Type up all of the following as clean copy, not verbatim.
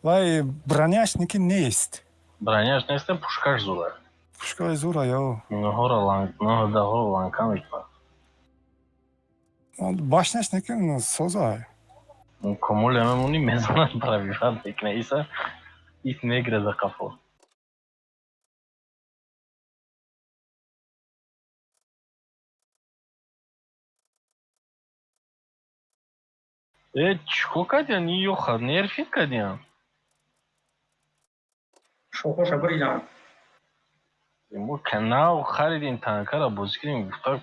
Вай броняш ники нест. Броняш нест, пушкаш зура. Пушкаи зура ё. Ноҳора ланг, ноҳдаҳоро ланка мекунад. Башняш ники созай. Комоле мемонӣ, мезанад, пробивать мекунад. Иса ис мегира за қафо. Э, чико кардиян? И ёха нерфит кардиян? Шохоша буридам. Мо канал харидем, танкара бозӣ кардем, гуфта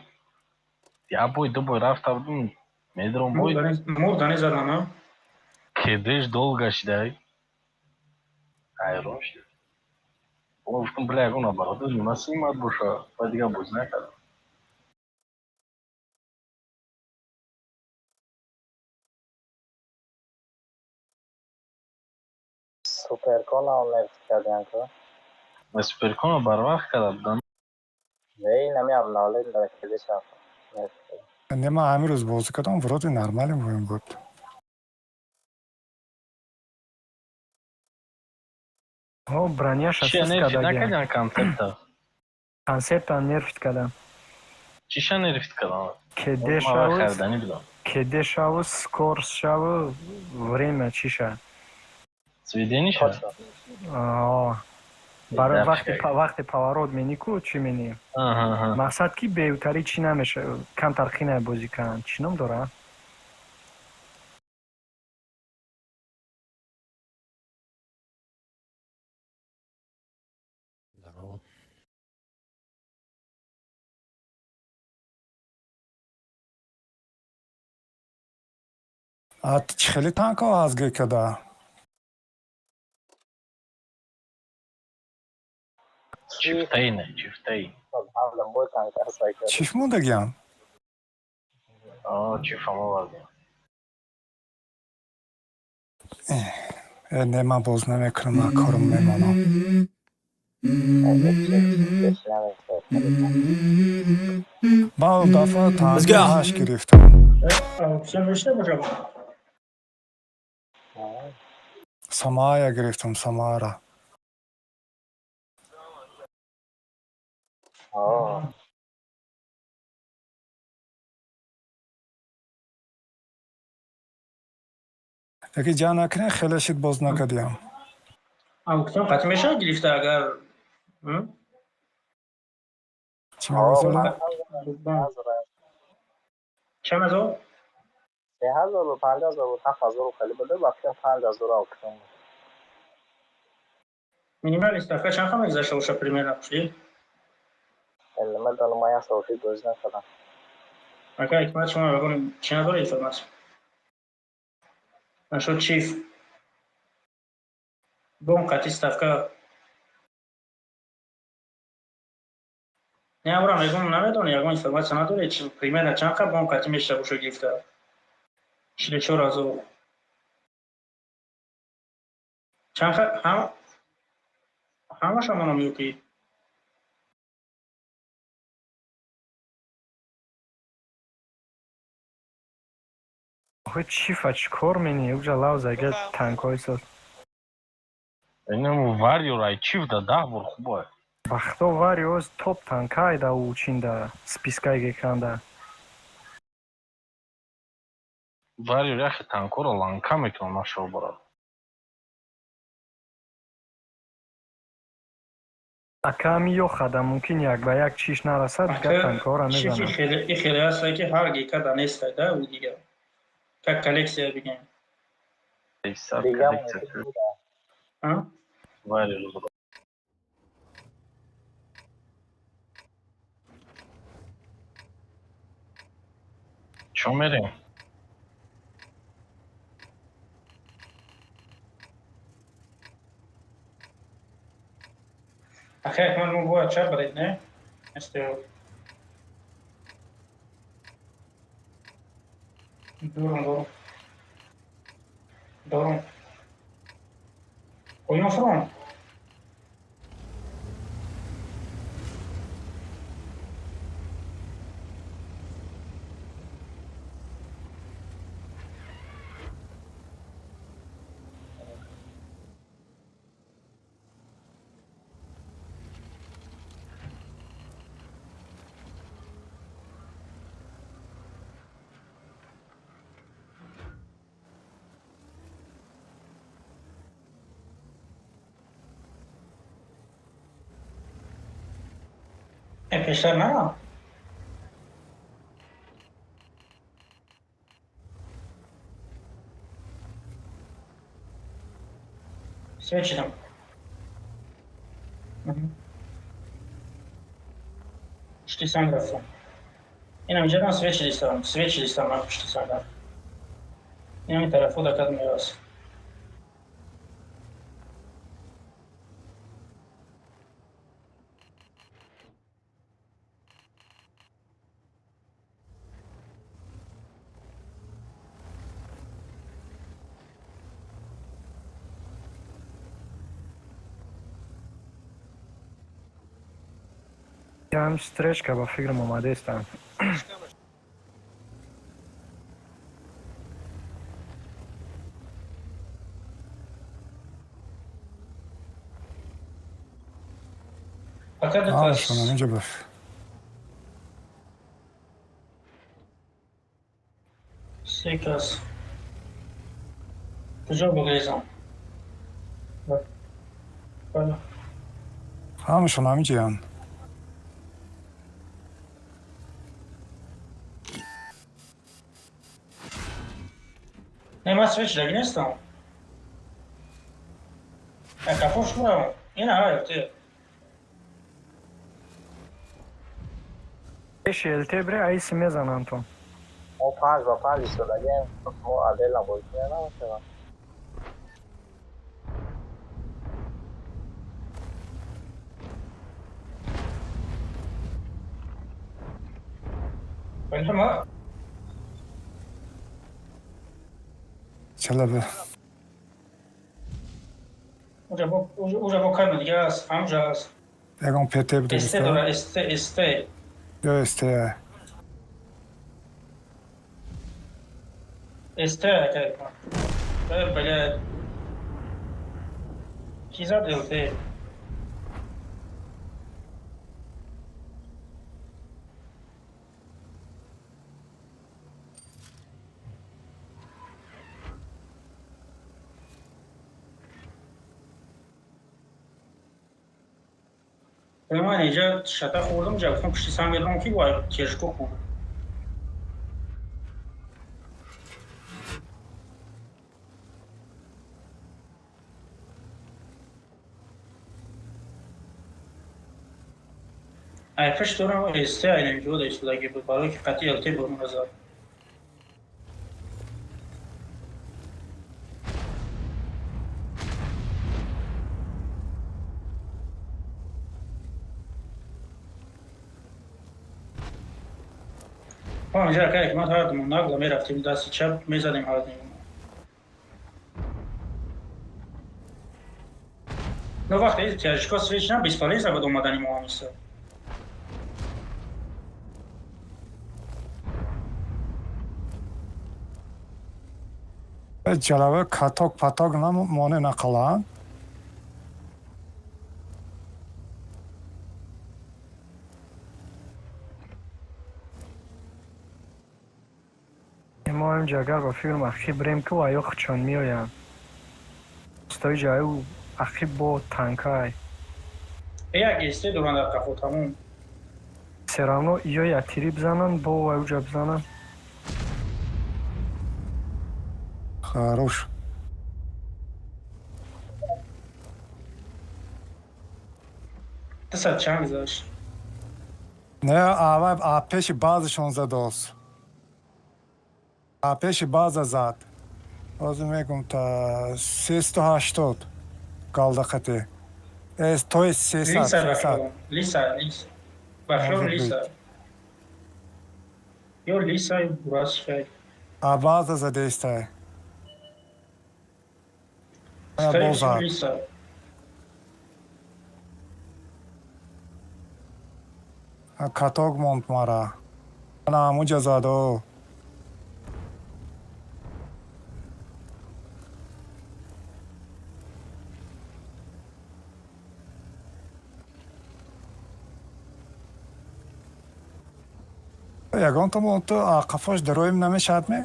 як бой, ду бой рафта будем, медром бой. Мурдани задам, а? Кедеш долго шидай. Ҳайрон шид. Мо гуфтам, бля, ягон оборудование насимад боша, ба дигар бозӣ накардам. Суперкона нерф кардиан ку? Суперкона барвақт карда будам. Не, инами обновление дара кедеша нерф кардиан. Не, ман ҳамин рӯз бозӣ кардам, вроде нормален буем буд. Ҳо, броняша Чия суст нерфит кардагиан. накардиан концепта? Концепта нерфит кардан. Чиша нерфит кардан? Ман Кедешаву, харидани будам. кедешаву, скоростшаву, время чиша. Сведениша? Точно. Ҳо. Барои Нерф вақти кард. вақти поворот менӣ ку, чӣ менӣ? Аҳа. Мақсад ки беютарӣ чӣ намеша, камтар қинай бозӣ кардан. Чӣ ном дора? Здорово. А чӣ хеле танкҳо ҳаст гекада? Чифтаи не, чифтаи. Ҳамда бой танка ҳаст. Чиш мондагиан? А, чифам овардем. Э, не, ман боз намекунам, ман корам мемонам. Ман дафъа Let's танки go. ҳашт гирифтам. Аукцион мешуда бошад? Самая гирифтам, Самара. Ҳо. Яки ҷа накунем, хеле шид боз накардиям. Аукцион қатъ мешавад гирифта агар? М? Чӣ мегӯзола? Чанд ҳазор? 3000-у 5000-у 7000-у хеле буда, ба фикрам 5000 аукцион буд. Минимальный ставка чанд ха мегузашта боша примерно пушли? Эле медонам, ман як сол шид бозӣ накардам. Ака ҳикмат, шумо ягон чӣ надоред информация? Нашуд чиф. Бон қатъи ставка. Не, амра мегум, намедонӣ, ягон информация надоред, чи примерно чанд ха бон қатъи мешуда боша гирифта? 44 000. Чанд ха ҳам ҳамаша монам ё ки? Охи, чифа чӣ кор менӣ? Уҷа лавз ага танкҳои соз. Инам Вариор ай чиф да 10 бор хубай. Вақто Вариоз топ танкай да учинда, спискай геканда. Вариор яхе танкоро ланка мекунад нашо бора. Аками ё хада мумкин як ба як чиш нарасад, дигар танкҳоро Чифи мезанад. хеле и хеле ҳаста ки ҳар гека да нестай да ӯ дигар. Как коллексия бигем. Ҳисоб Дига коллексия. мумкин буда. А? Вариор бора. Чо мерем? Ака ҳикмат, мо бояд ча баред, не? СТО. Дорум, дорум. Дорум. Поён фурон. Пештар на. Свечи там. Пушти санг рафтам. Инам инҷа ман свечи дистам, свечи дистам ман пушти санг рафтам. Инам ин тарафо дакат меояст. Ям стречка ба фикрам омадаистам. Пока до Ҳамашон ҳаминҷо баф. Се кас. Куҷо бугрезам? Бале. Ҳамашон ҳаминҷоянд. Не, ман свечи даги нестам. Кафош муравам. Ина ҳа, те. Пеши ЛТ бре айси мезананд то. Мо 5 ба 5 истодагием, мо отдельно бозӣ кунем намешавад. Бале, ма Чалаба. Уҷа бо кадом дига аст, ҳамҷа аст. Ягон ПТ СТ бидоста. дора, СТ, СТ. Ё СТ. СТ ака. Бале. Ки зад ЛТ? Ман инҷа шата хӯрдам, ҷа гуфтам пушти санг меравам, ки вай тержко хӯрд. Ай пушт дорам СТ айнам ҷода истодаги буд, барое ки қатъи ЛТ бурун назад. Инҷа ака ҳикмат ҳардумон нагла мерафтем, дасти чап мезадем ҳардумон. Ну вақте тяжко свеч на бесполезно буд омадани мо ҳамиса. Ҷалава каток паток намоне нақалаанд. Мо ҳаминҷа агар ба фикрам ақиб бирем ку аё хучон меоянд. Стои ҷаю ақиб бо танкай. Як СТ доранд дар қафо, тамом. Всё равно ё ятири бизананд, бо аюҷа бизананд. Хорош. Дусад чанд гузашт? Не, ава а пеши базашон задост. А пеши база зад. Ҳозир мегум та 380 галдақати. То есть 300, Лиса. 300. Лиса, лиса. Ба хиёл Может лиса. Ё лиса, ё бурас хай. А база задестай. Скорее Бо всего, зад. лиса. Каток монд мара. Ана ҳамуҷа задо. Ягон то ту қафош дароим намешавад ме?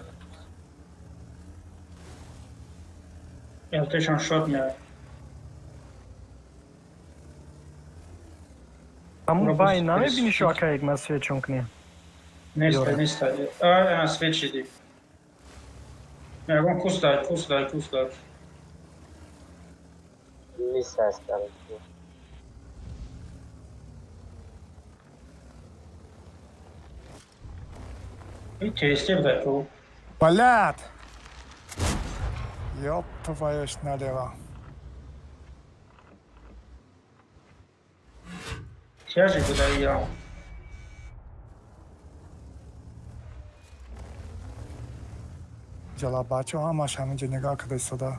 ЛТшон шот меояд. Ҳамун бай намебинӣ шо, ака, як ман свечон кунем. Неста, Ёра. неста. Ана свет шиди. Ягон куст дай, куст дай, куст дай. Нест аст, короче. И тестер дай ку. Блядь! Ёб твою ж налево. Тяжи будай я. Ҷала бачо ҳамаш ҳаминҷо нигоҳ карда истода.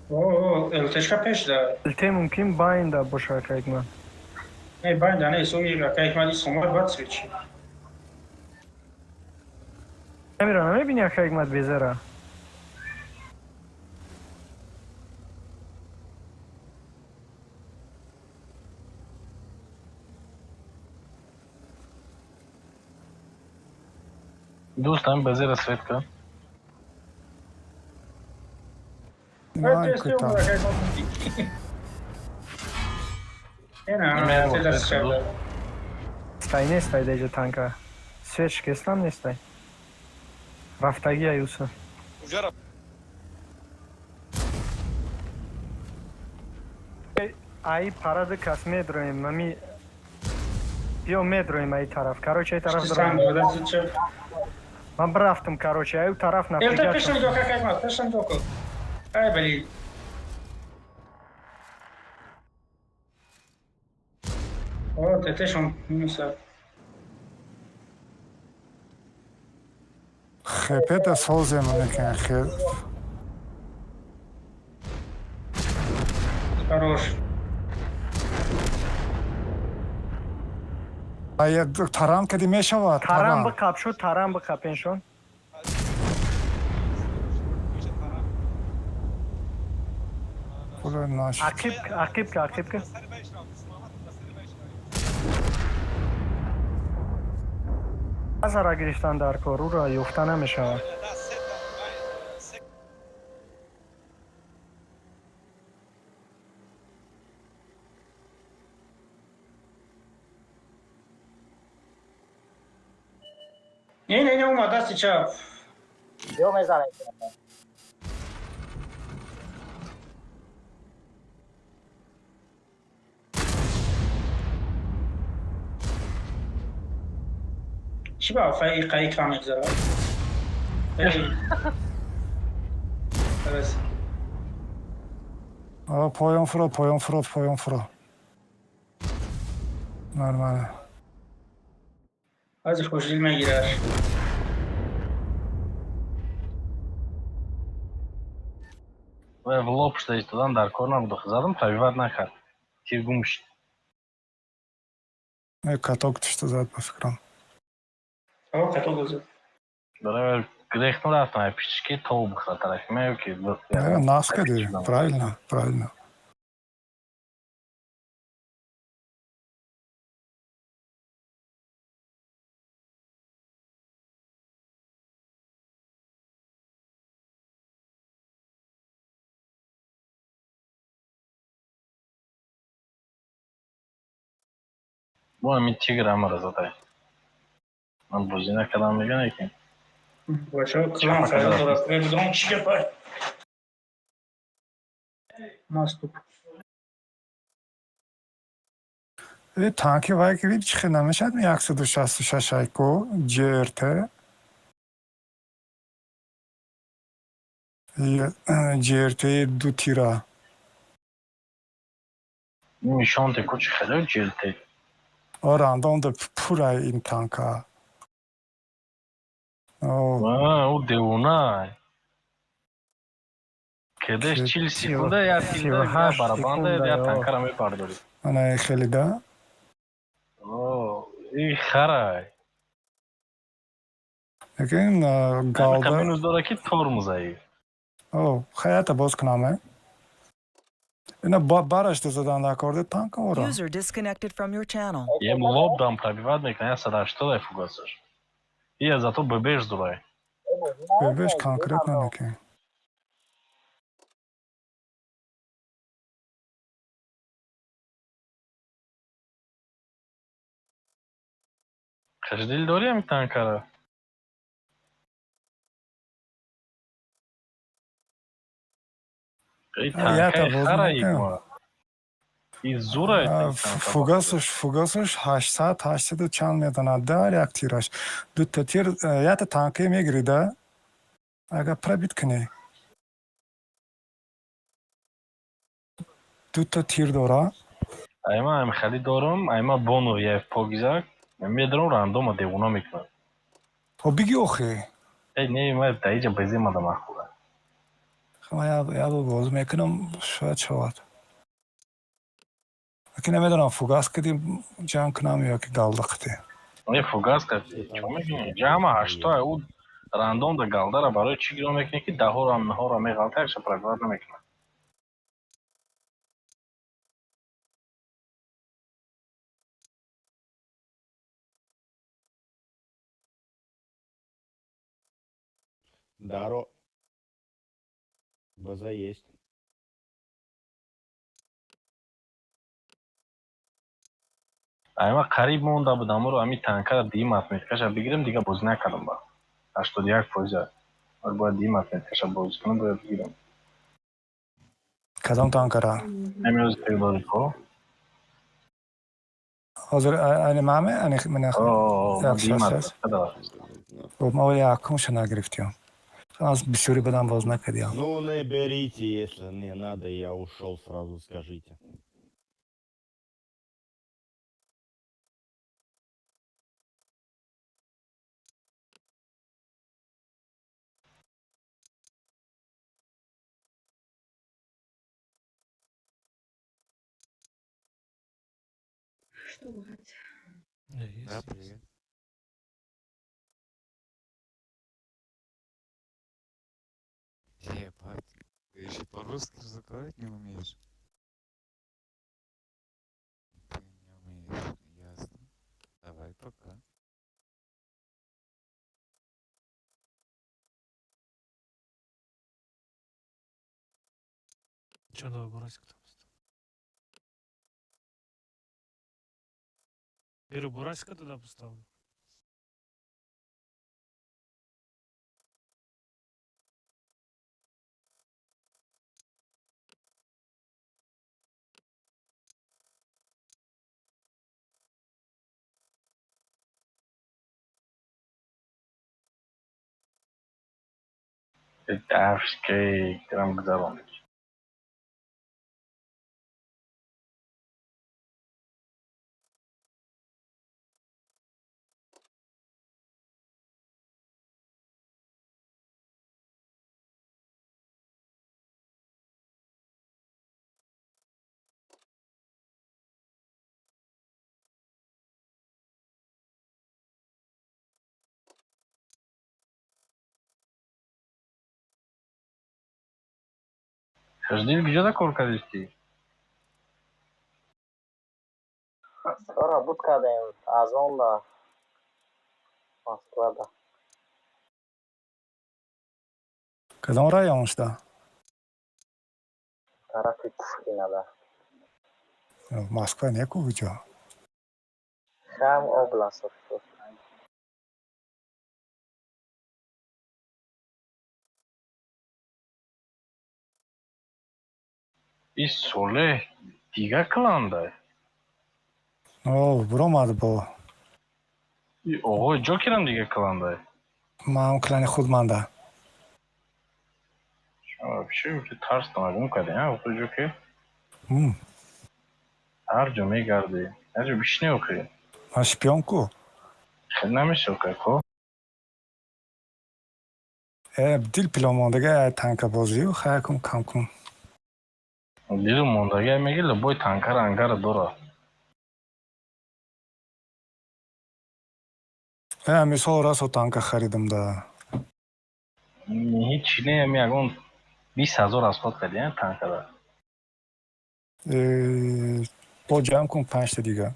О, ЛТшка пеш дай. Лте мумкин байнда боша, ака, як ман. Не, банда не, сои ака як сомар бад свечи. Камера намебинӣ, ака, як ман безара. Дӯст, ҳамин ба зера свет кун. Най кута. Ена, Не, ЛТ даст шавда. Стай нестай деҷа танка. Свет шикестам нестай. Рафтагия Юсуф. Ай парады кас медроем, ами биё медроем ай тараф. Короче, ай тараф Сам дроем. даст ча. Ман брафтам, короче, ай у тараф ЛТ пеш нафига. нигоҳ как мат, пеш нигоҳ кун. Ай, блин. О, ТТшон минуса. Хепета созем мекун хел. Хорош. Ая тарам кади мешавад. Тарам биқап шуд, тарам биқапеншон. Пуло наш. Ақиб, ақиб ка, ақиб ка. Азара гирифтан дар кор, ӯро ёфта намешавад. Не, не, не, ума дасти чап. Ё мезанем. Чӣ ба фаи қаи кам мегзарад? Эй. Раз. О, поён фуро, поён фуро, поён фуро. Нормально. Аз хушдил мегираш. В лоб шуда истодан дар кор набуд. Задам, пробивать накард. Тир гум шуд. Э, каток тишта зад ба фикрам. О, каток гузад. Барои грехтон рафтам, ай пички то бихӯра тарафи ман ё ки Э, нас кади. Правильно, правильно. Бо ҳамин тигр ҳамаро задай. Ман бозӣ накардам, мегӯям ки. Бачаҳо клан файда дорад. Вебзон чӣ гапай? Наступ. Э, танки вай гирифт чӣ хел намешавад 166 айко ГРТ. ГРТ ду тира. Нишон те ку чӣ хеле ҷилте. О, рандом да пура ин танка. О, Ӯ девона. Кедеш 40 секунда як тилда 38 барабанда секунда, як ё. танкара мепардорӣ. ана хеле да. О, и харай. Лекин галда. Минус дора ки тормозаи. О, хаята боз кунам, э? Ина бараш задан дар танка ора. User disconnected from your channel. Ем лоб дам пробивать мекунад 180 ай фугасаш. Ия зато бебеш зурай. Бебеш конкретно неки. Хашдил дорӣ ҳами танкара? Эй, Ята танкаи боз хара мекунам. икма. И зура А, фугасаш 800, 800 чанд метонад дар як тираш. Дута тир, ята танке мегирӣ да, агар пробить кунӣ. Дута тир дора. Айма ами хали дорам, айма бону я погизак, медорам рандома девона мекунам. Хоб биги охи. Эй, не, ма да иҷа безе мада махура. Ма я бор боз мекунам, шояд шавад. Аки намедонам фугас кади ҷанг кунам ё ки галда қати. Не, фугас кати. Чо мекунӣ? Ҷама ҳашто ӯ рандом да галдара барои чӣ гиро мекунӣ ки даҳора наҳора меғалта якша пробивать намекунад. Даро. База есть. Айма қариб монда будам ро ами танкара дим отметкаша бигирам, дига бозӣ накардам ба. 81%. Ор бояд дим отметкаша бозӣ кунам, бояд бигирам. Кадом танкара? Ами оз тегдори ко? Ҳозир ани маме, ани мана О, як дим шаш аст. отметка дора. Хоб ма вале якумша нагирифтиям. Аз бисёри бадам боз накардиям. Ну, наберите, если не надо, я ушел сразу, скажите. Что брать? Да, привет. Ебать, ты еще по-русски разговаривать не умеешь? Ты не умеешь, ясно. Давай, пока. Че, давай Бурасик там поставь. Говорю, Бурасика туда поставлю. Дафшки гирам гузарон. Хашдил куҷода кор кардистӣ? Кора буд кардем аз он да Москвада. Кадом район шуда? Тарафи Пушкинада. Москва не ку куҷо? Хам област. И соле дига кланда. О, буромад бо. И оғои ҷокерам дига кланда. Ман клани худ манда. Вообще тарс тамагум кардем, а оғои ҷокер? М. Ҳар ҷо мегардӣ. Ҳар ҷо бишне охи. Ман шпион ку? Хел намешока ко? Э, дил пило мондага танка бозию хаякум кам кун. Дилу мондага меги лабои танкара ангара дора. Э, мисол расо танка харидам да. Ҳеҷ не, ами ягон 20 000 расход кардӣ танкара. Э, бо ҷамъ кун панҷта дига.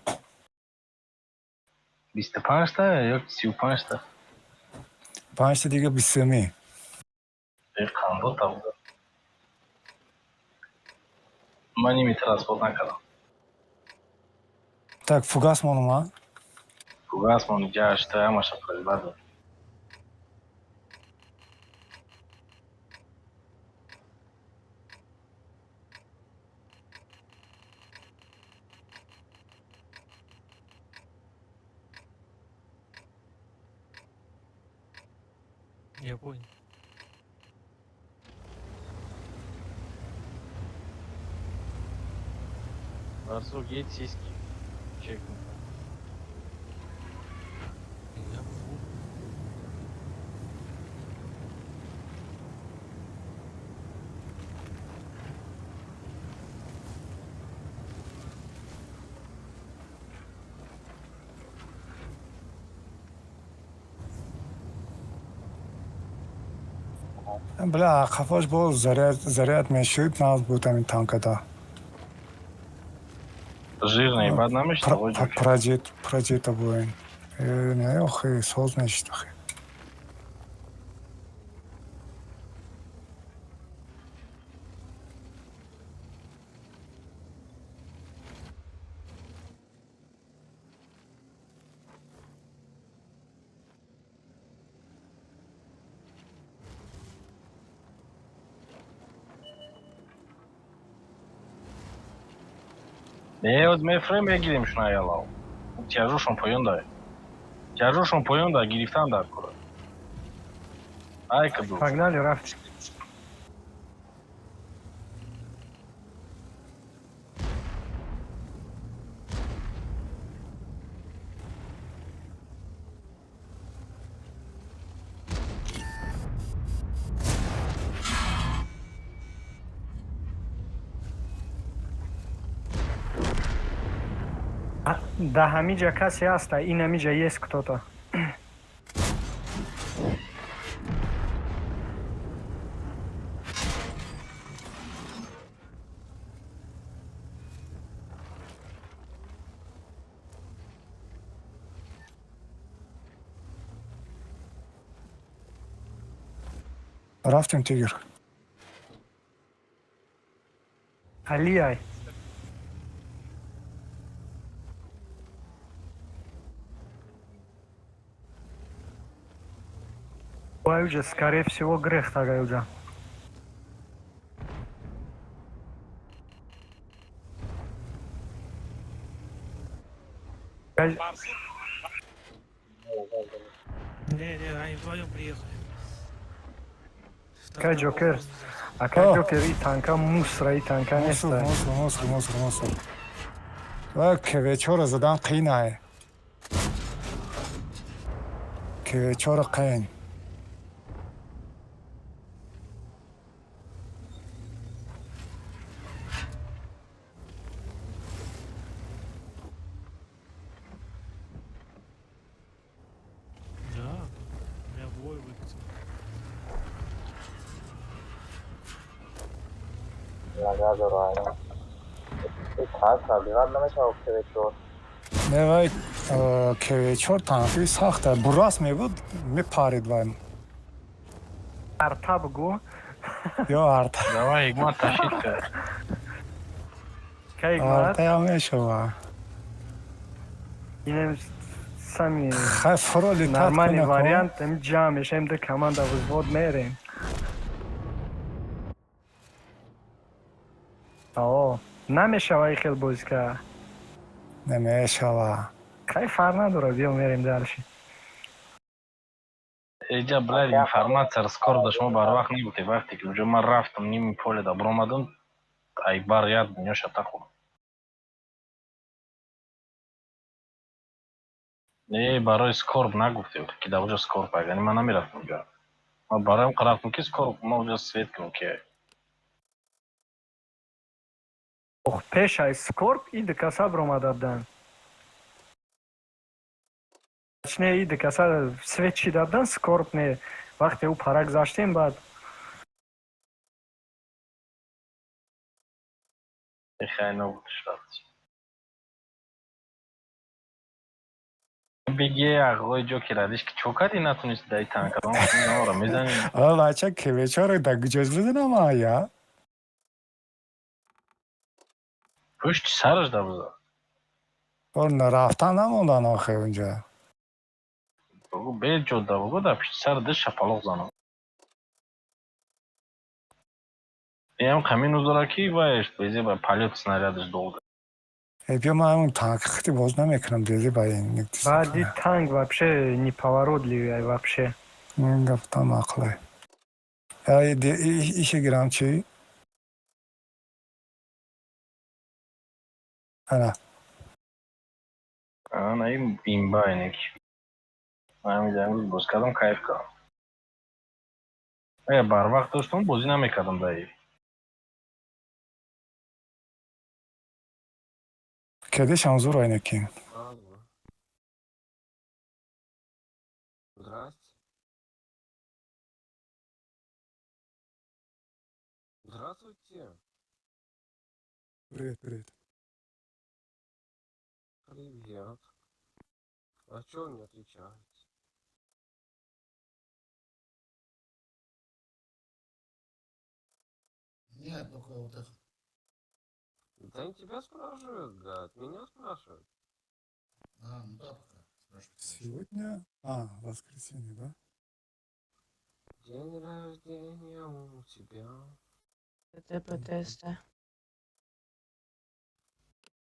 25-та ё 35-та? Панҷта дига 20 сӯмӣ. Э, қандота буда. Ман ними транспорт накардам. Так, фугас монума. Фугас мони, ҷашта ҳамаша пробивать дод. Я понял. Барсук, едь сиськи. Чекну. Я могу. Бля, қафош боз заряд, заряд мешуд, нағз буд ҳамин танкада. Жирный, бад намешта. Проджет, проджета буин. Не, охи, соз мешид, охи. Не, оз мефрем мегирем шуна ялав. Тяжошон поён дай. Тяжошон поён дай, гирифтан дар кора. Ай каду. Погнали, рафт. Да, ҳамиҷа касе ҳаста, ин ҳамиҷа есть кто-то. Рафтем, тигр. Алиай. Уҷа, скорее всего, грех тагай уҷа. Не, не, они вдвоем приехали. Кай Джокер. Акай Джокер, и танка мусора, и танка Мусор, неста. мусор, мусор, мусор, мусор. Ва КВ-чора задан қиин. КВ-чора қиин. Да, меня в бой выкатил. Назар дорам. Так, пробивать намешава КВ-чор. Не, вай КВ-чор танки сахта. Бурас мебуд, мепарид вай. Арта бугу. Ё арта. Давай, Ҳикмат, тащить ка. Кай Ҳикмат? Артаям мешава. Инем сами Хай фуро летать нормальный куна. вариант, ем ҷамъ мешаем, ду команда взвод мерем. О, намешава и хел бозика. Намешава. Кай, фарқ надора, биё мерем дальше. Эҷа, блядь, информация скоро да шумо барвақт набудед. Вақте ки уҷо ман рафтам, ними поле да баромадам, ай бар яд дунёша тахӯрд. Не, барои скорб нагуфтем, ки да уҷо скорб ай, ман намерафтам уҷо. Ман барои он рафтам, ки скорб ма уҷо свет кунам, ки Ох, пеш ай скорб и ду каса баромада буданд. Точнее, и ду каса свет чида буданд, скорб не. Вақте ӯ пара гузаштем, баъд Хай набудш рафт. Беги ағлои ҷо ки радиш ки чо кардӣ натунисти даи танкарон ора мезанӣ. А бача кевечаро да куҷост бизанам ая? Пушти сараш да бизан. Ор рафтан намондан охе унҷа. Бугу бе ҷода бугу дар пишти сар ду шапалоқ занам. Ям камину дора ки вайш безе ба полёт снарядаш долга. Э биё ман ҳамун танк хити боз намекунам дези ба ин. Баъди танк вообще неповоротливый вообще. Ин гаптам ақле. Ай ише гирам чӣ? Ана. Ана ин имба инек. Ман ҳамин имрӯз боз кардам, кайф кардам. Агар барвақт доштам, бозӣ намекардам даи. Кедешам зур айнеки. Алло. Здрасте. Здравствуйте. Привет, привет. Привет. А чё вы не отвечаете? Нет, только вот это. Да не тебя спрашивают, гад, меня спрашивают. А, ну да, пока. Спрашивайте. Сегодня, а, воскресенье, да? День рождения у тебя. ТПТСТ.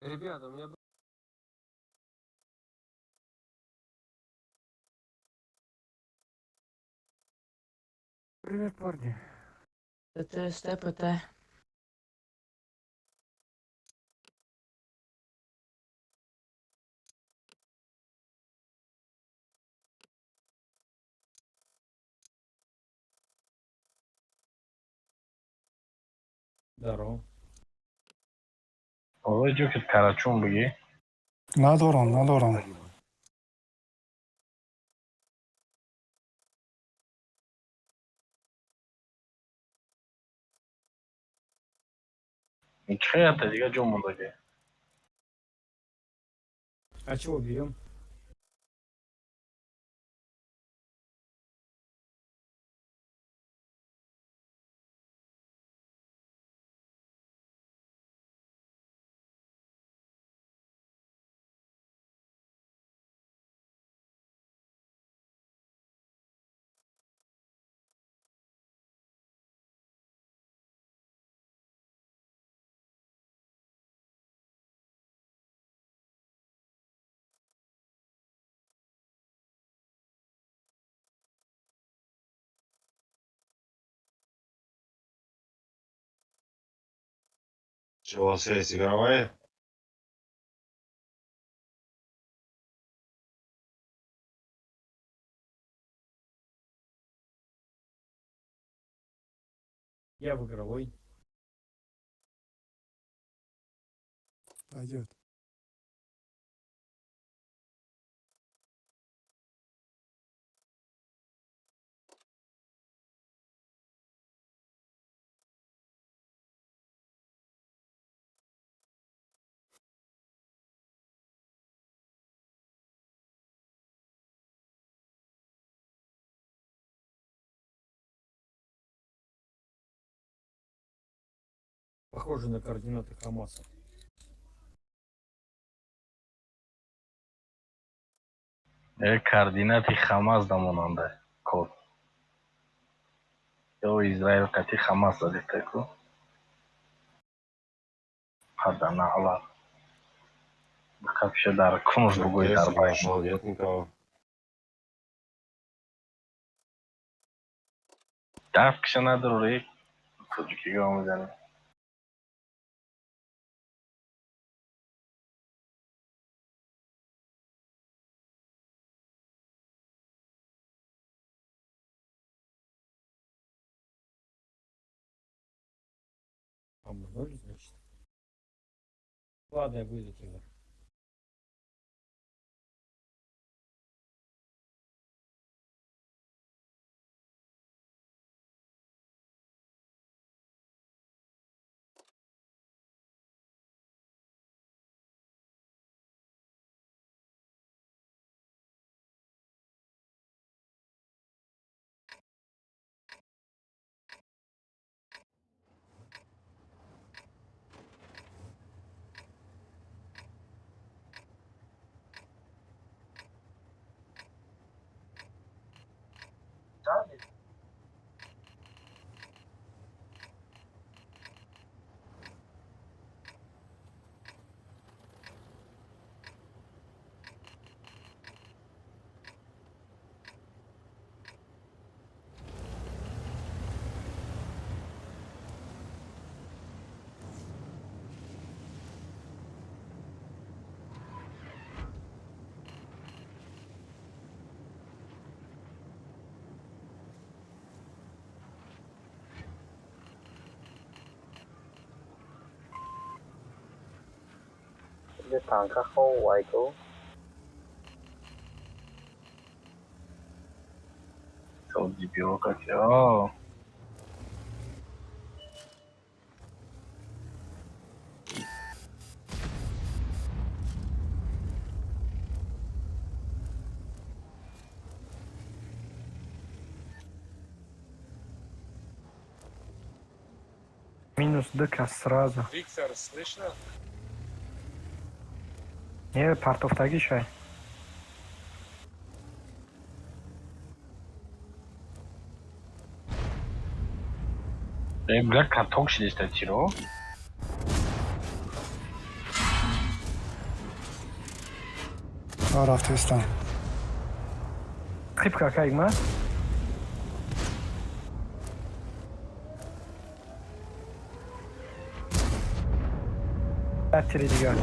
Ребята, у меня Привет, парни. ТТСТ, ПТ. Здорово. Овои ҷо ки карачун бигӣ. Надорам, надорам. Чӣ ята дига ҷо мондагӣ? А чего берем? Что, у вас есть игровая? Я в игровой. Пойдет. Похоже на координаты Хамаса. Э координати Хамас да монанда код. Ё Израил қати Хамас задита ку. Ҳада наълат. Капша дар кунуш бугӯи дар байн. Вошел, нет никого. Даф киша надорӣ? Тоҷикига мезанӣ. Там ноль, значит. Ладно, я выйду тогда. Зиди танка хов вайку. Дебилка, о. Минус ДК сразу. Виктор, слышно? Не, партофтагӣ шай. Э, бля, каток шидеста тиро. Рафтестам. Хип какайма? Тири дигар.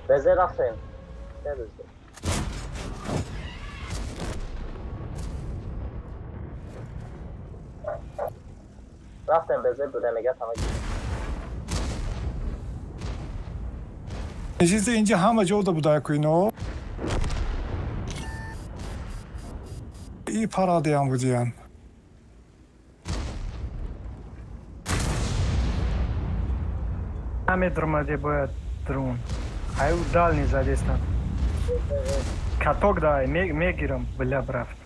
Безе рафтем. Се безе. Рафтем безе буде мега ҳама. Чизе инҷа ҳама ҷо да буда ку ино. И парадиам будиян. Намедромаде бояд дрон. Аю дальний задестан. Каток дай, мегирам, бля, брафт.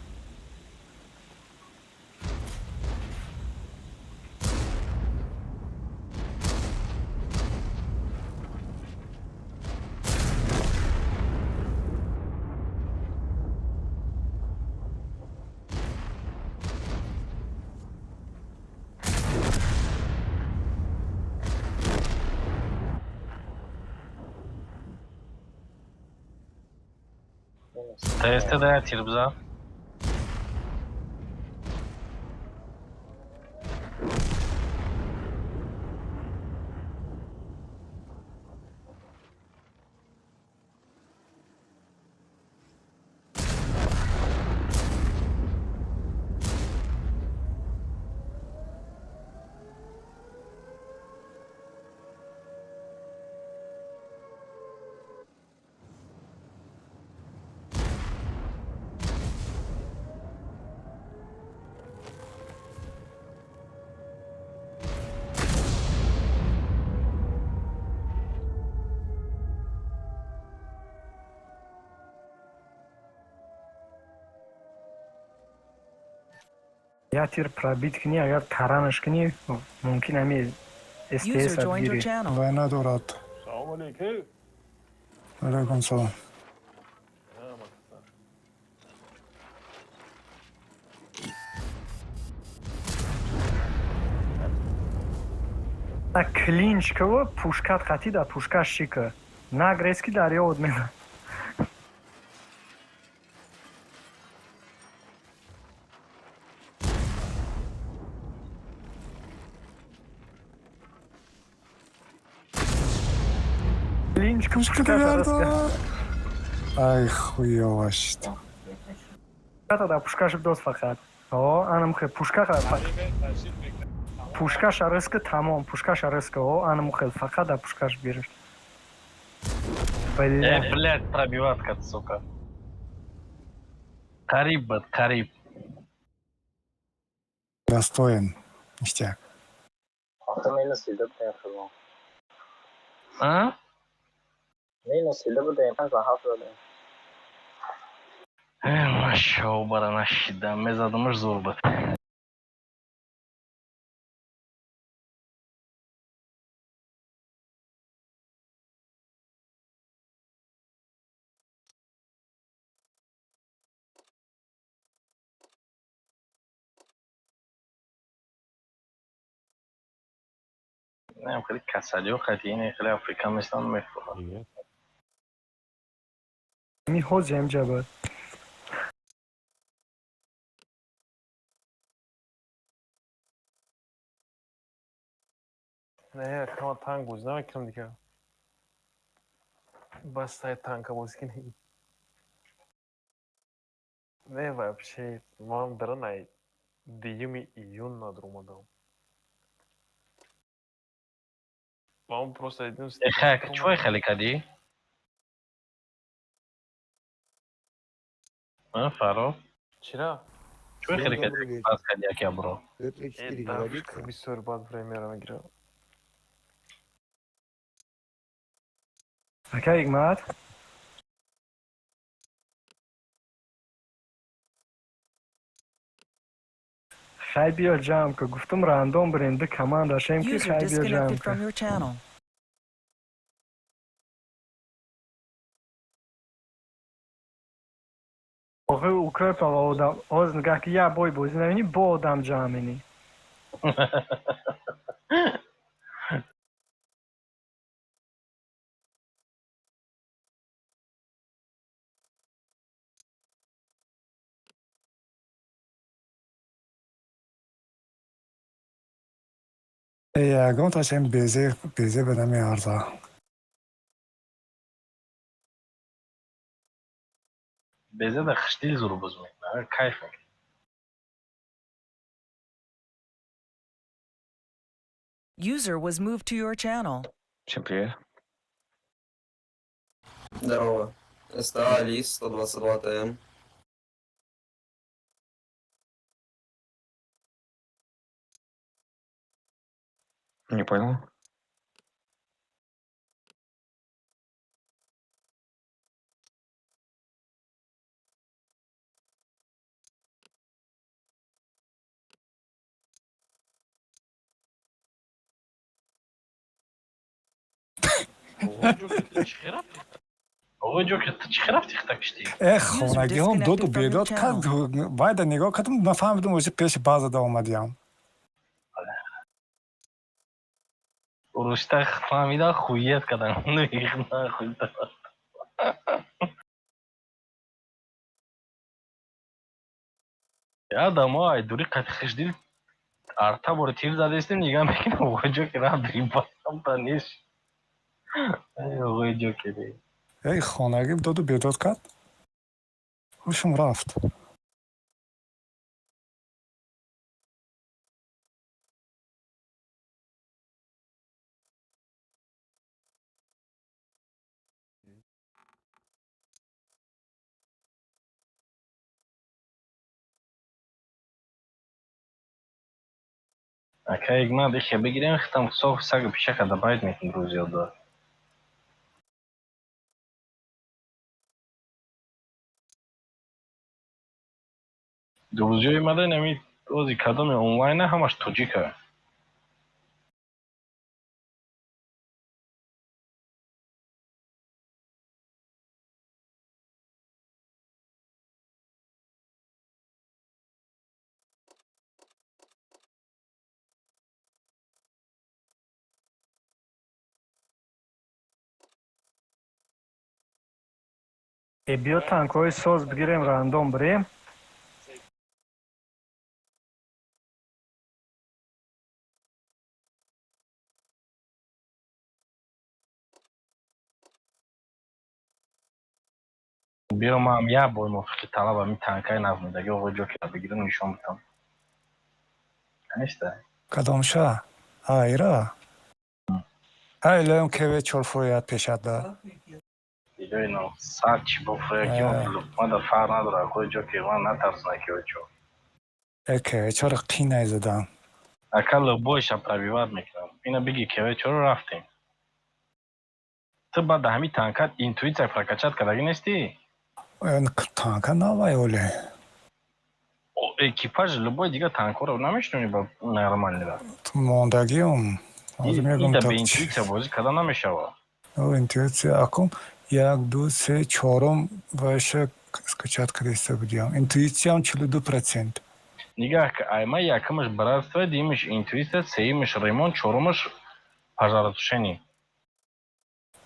ТСТ да тир бза. Я тир пробить кунӣ, агар таранаш кунӣ, мумкин ҳами User СТС joined your гирӣ. channel. Вай надорад. Салом алейкум. Алейкум салом. На клинч кава пушкат қатӣ да пушка шика. Нагрез ки дар ёд мена. Клинч ку Пушка пушката раска. Ай, хуёво шид. Пушката да пушкаш дос фақат. О, анам хе пушка пушкаш арыска тамом, пушкаш арыска. О, анам хе фақат да пушкаш бириш. Бля. Э, блядь, пробиватка, сука. Қариб бад, қариб. Достоин. Ништяк. Охир минус дида будем хизмат. А? Минус 42 будем, 5-7 додем. Машобара нашидам, мезадамаш, зур буд. Не, хеле касалиҳо қатъи хеле африка местан, мефурад. Привет. Ми ҳози ҳамҷа буд. Не, кама танк бозӣ намекунам дигар. Бас сай танка бозӣ кунем. Не, вообще, ман даран ай 2 июн надромадам. Ман просто единственный. Хак, чӯй хеле кардӣ? Фаро? Чира? Чӯй хеле кардӣ? Пас кардӣ яке бро. Т-34 не годится? Бисёр бад время мегирам. Ака Ҳикмат. Хай, биё ҷамъ ку, гуфтум, рандом бирем, ду команда шем ки. User Хай, биё ҷамъ disconnected ку. from your channel. Охи укрепава одам ҳоз нигаҳ ки, як бой бозӣ намебинӣ, бо одам ҷамъ менӣ. Ягон ташем безе безе ба намеарза. Безе да хиштил зур боз мекунад, кайф мекунад. User was moved to your channel. Всем привет. Здорово. СТА Алис 122 ТМ. Не понял. Оғои Ҷокер, ту чӣ хел рафти, хита киштӣ? Э, хонагиҳом доду бедод кард, вайда нигоҳ кардам, нафаҳмидам, ози пеши базада омадиям. Урушта фаҳмида, хует кардан. Нахуй. Адамо ай дури қати хишдил арта бори тир задестем, нигаҳ мекунам, оғои Ҷокер рафт римпасамта нест. Оғои Ҷокер. Эй, хонагӣ доду бедод кард, ҳушам рафт. Ака Ҳикмат, ихе бигирем, хитам соф сагу пишака добавить мекунем, рӯзиёдо. Рӯзиёи мада нами ози кадоме онлайна, ҳамаш тоҷика. Э, биё танкҳои соз бигирем, рандом бирем. Биё, ман як бор мувофиқи талаб ами танкаи нағмидаги оғои Ҷокера бигирам, нишон бидам. Неста? Кадомша айра айлам кеве чорфояд пешада. Иҷои но сад чи бофоя ки мада фарқ надорад, оғои Ҷокер, ман натарсона кеве чор. Э, кеве чора қинай задан. Ака, любойша пробивать мекунам. Ина биги, кеве чоро рафтем. Ту баъд ҳами танкат интуитсия прокачать кардагӣ нестӣ? Танка навай оле. Экипаж любой дига танкҳоро намешунавӣ ба нормальныйра. Мондагиам. Ҳозир мегӯм. Ида бе интуитсия бозӣ карда намешавад. Интуитсия акум як, ду, се, чорум вайша скачать кардаиста будиам. Интуитсиям 42%. Нигаҳ ки, айма якумаш братство, дуюмаш интуитсия, сеюмаш ремонт, чорумаш пожаротушение.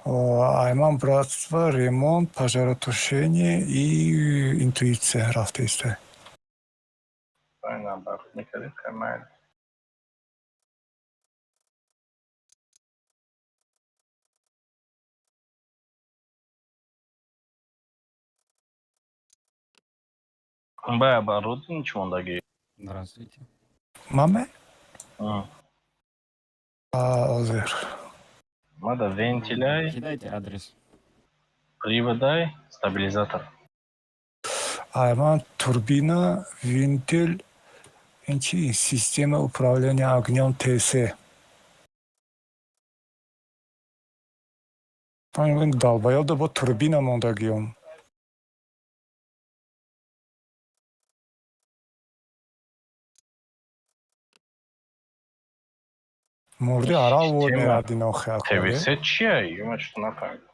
Айман братство, ремонт, пожаротушение и интуитсия рафтаиста. Наоборот мекардем, майли. Ба оборудование чӣ мондагӣ? Здравствуйте. Маме? Ҳозир. Мада вентиляй. Кидайте адрес. Приводай, стабилизатор. Айман турбина, вентиль, ин чи, система управления огнем ТС. Долбоёб бо турбина мондагиём. Мурди арал вод меравди нохи. ТВС чия? Ма что нафаҳмидам.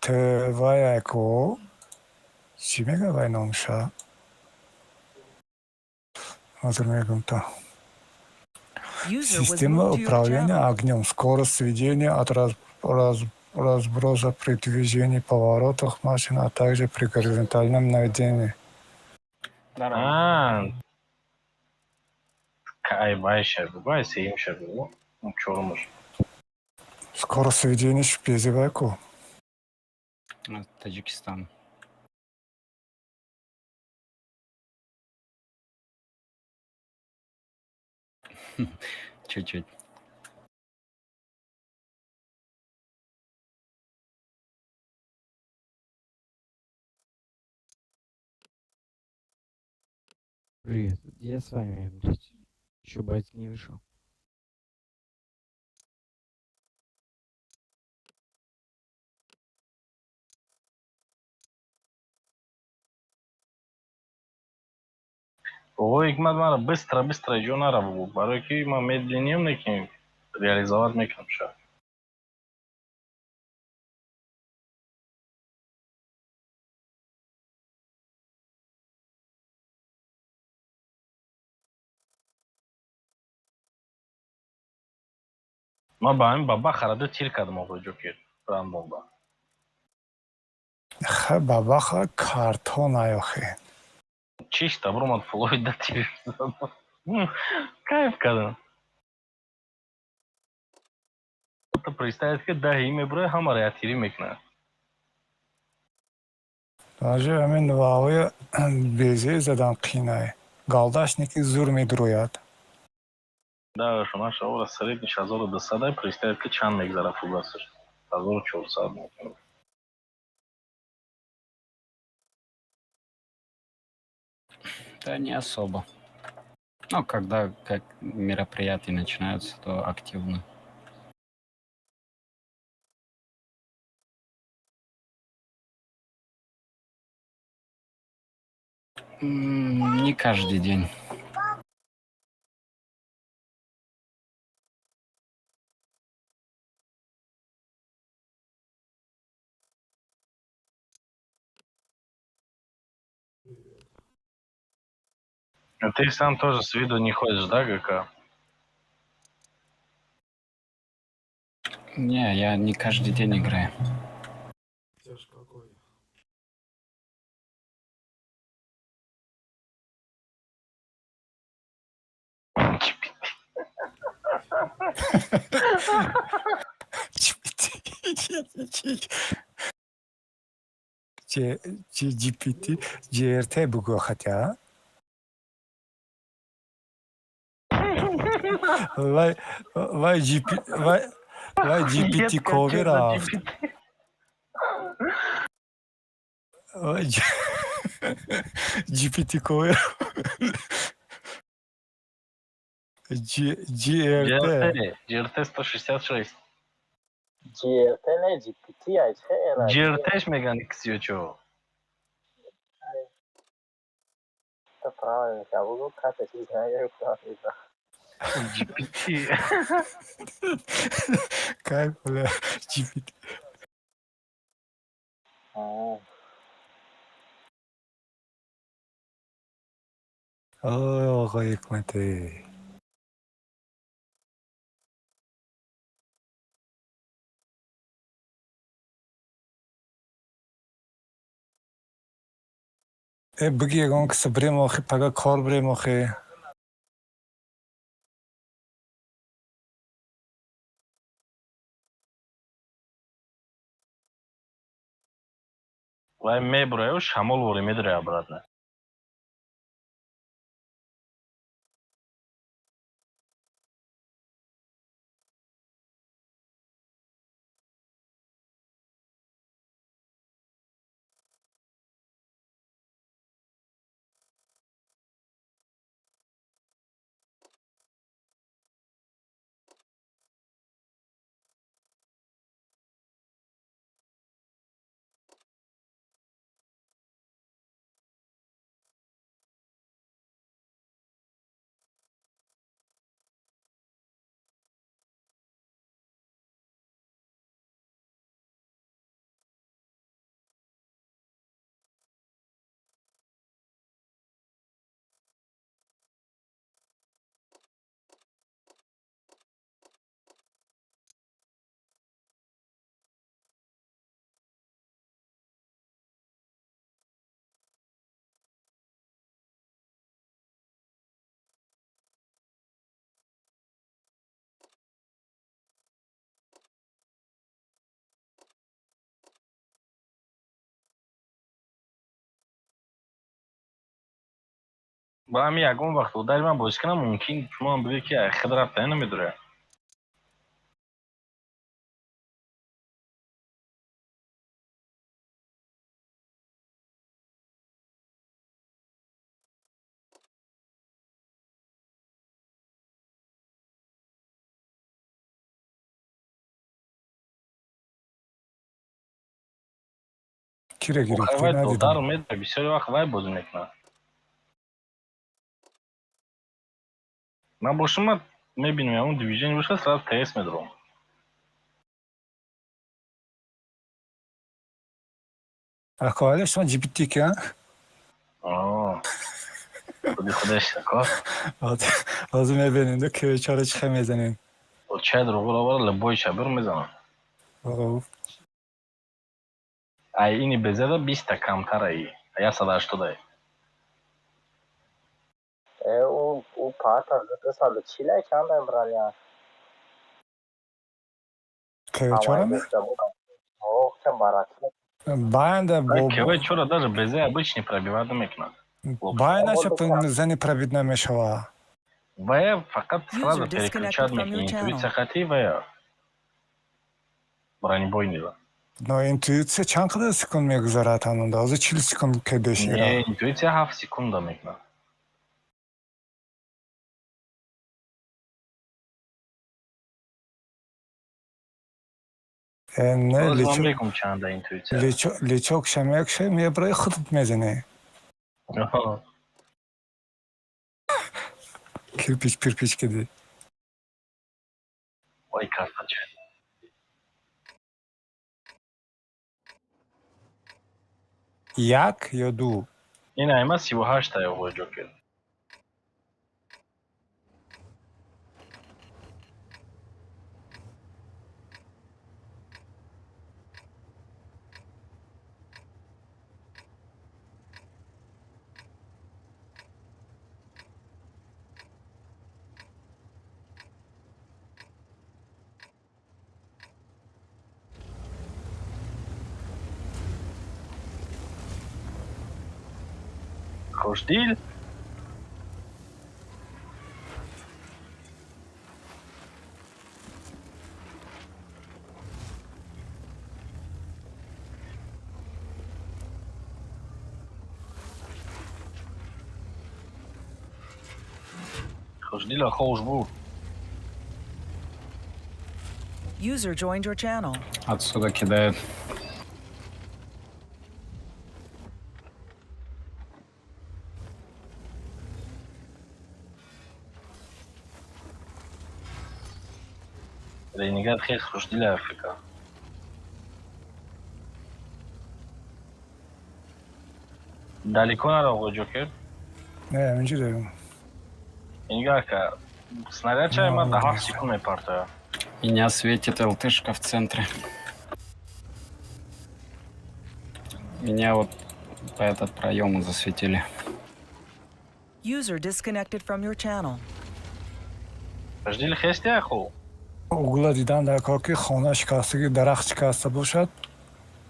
ТВ чӣ мега вай номша? Ҳозир мегум то. User was Система moved to your управления channel. огнем, скорость сведения от разброса при движении, поворотах машины, а также при горизонтальном наведении. А, кай вайша бугу, ай сеюмша бугу, чорумаш. Скорость сведения шпезивайку. Таджикистан. Чуть-чуть. Привет, я с вами, блядь. Еще батя не вышел. Ой, ҳикмат, мара быстро, быстро иҷо нара бугу, барое ки ман медленныйем, лекин реализовать мекунам ша. Ман ба ҳамин баба хараду тир кардам, оғои Ҷокер, рандомба. Ха, бабаха картон аёхе. Чишта буромад, флои да тир задам. Кайф кардам. Представить ки даҳи мебурои, ҳамаро якТирӣ мекунад. Даже ҳамин ваои безе задан қинай. Галдашники зур медурояд. Да, шума шавора средний 1200, представить ки чанд мегзара фугасаш. 1400 мекунад. Да не особо. Ну, когда как мероприятия начинаются, то активно. Не каждый день. А ты сам тоже с виду не ходишь, да, ГК? Не, я не каждый день играю. Какой? GPT, GRT бугӯ хотя. Вай, вай, GP, вай, вай GPT кови рафт. Вай GPT кови G, GRT. GRT 166. GRT не, GPT ай, чӣ эра? GRT-ш меган XCO. Это правильно, я буду как это знаю, я правильно. GPT. Кайф, бля, GPT. Ой, оғои ҳикматӣ. Э, биги ягон киса бирем охи, пага кор бирем охи. Вай мебураю, шамол вори медурая обратно. Ба ҳами ягон вақт удари ман бозӣ кунам, мумкин шумоам бигӯед, ки хед рафта намедурая. Кира гирифтӣ? Вай надидам. додару медура, бисёри вақт вай бозӣ мекунад. Ман бо шумо мебинам, ягон движение бошад, сразу ТС медурам. Акоали шумо GPT ки, а? О, худи худаш ако. Ҳозир мебинем, ду КВЧ-ро чӣ хел мезанем. Чай дурӯғро овара, любой ша бир мезанам. Оғо. Ай ини безеда 20-та камтар ай. 180-ай. Э, ӯ пата 240 ай, чанд ай броня? КВЧ-ро ме? Ох, чам бараки. Баъда бо КВ-чора даже безе обычный пробивать намекунад. Баъдаша зани пробить намешава. Вая фақат сразу User переключать disconnected from your мекунад интуитсия channel. хати вая бронебойный. Но интуитсия чанд қадар секунд мегузарад ҳамонда? Ҳозир 40 секунд кедеш ира. Не, интуитсия 7 секунда мекунад. Э, не, Боз ман лечо мегум чанда интуитсия. лечо лечок ша мекше, мебраи, худат мезанӣ. Аҳа. Кирпич пирпич киди. Вай красавчик. Як ё ду? Ин айма 38-та оғои Ҷокер. Хушдил? Хушдила хош буд. User joined your channel. Отсюда кидает. Ренегат хеле хушдил Африка. Далеко наро, оғои Ҷокер? Не, инҷи дорем. Нигоҳ ка, снаряд чай ма да 7 секунд мепартоя. Меня светит ЛТшка в центре. Меня вот по этот проем засветили. User disconnected from your channel. Хушдил хести аху? Угла дидан дар кор, ки хона шикастагӣ, дарахт шикаста бошад,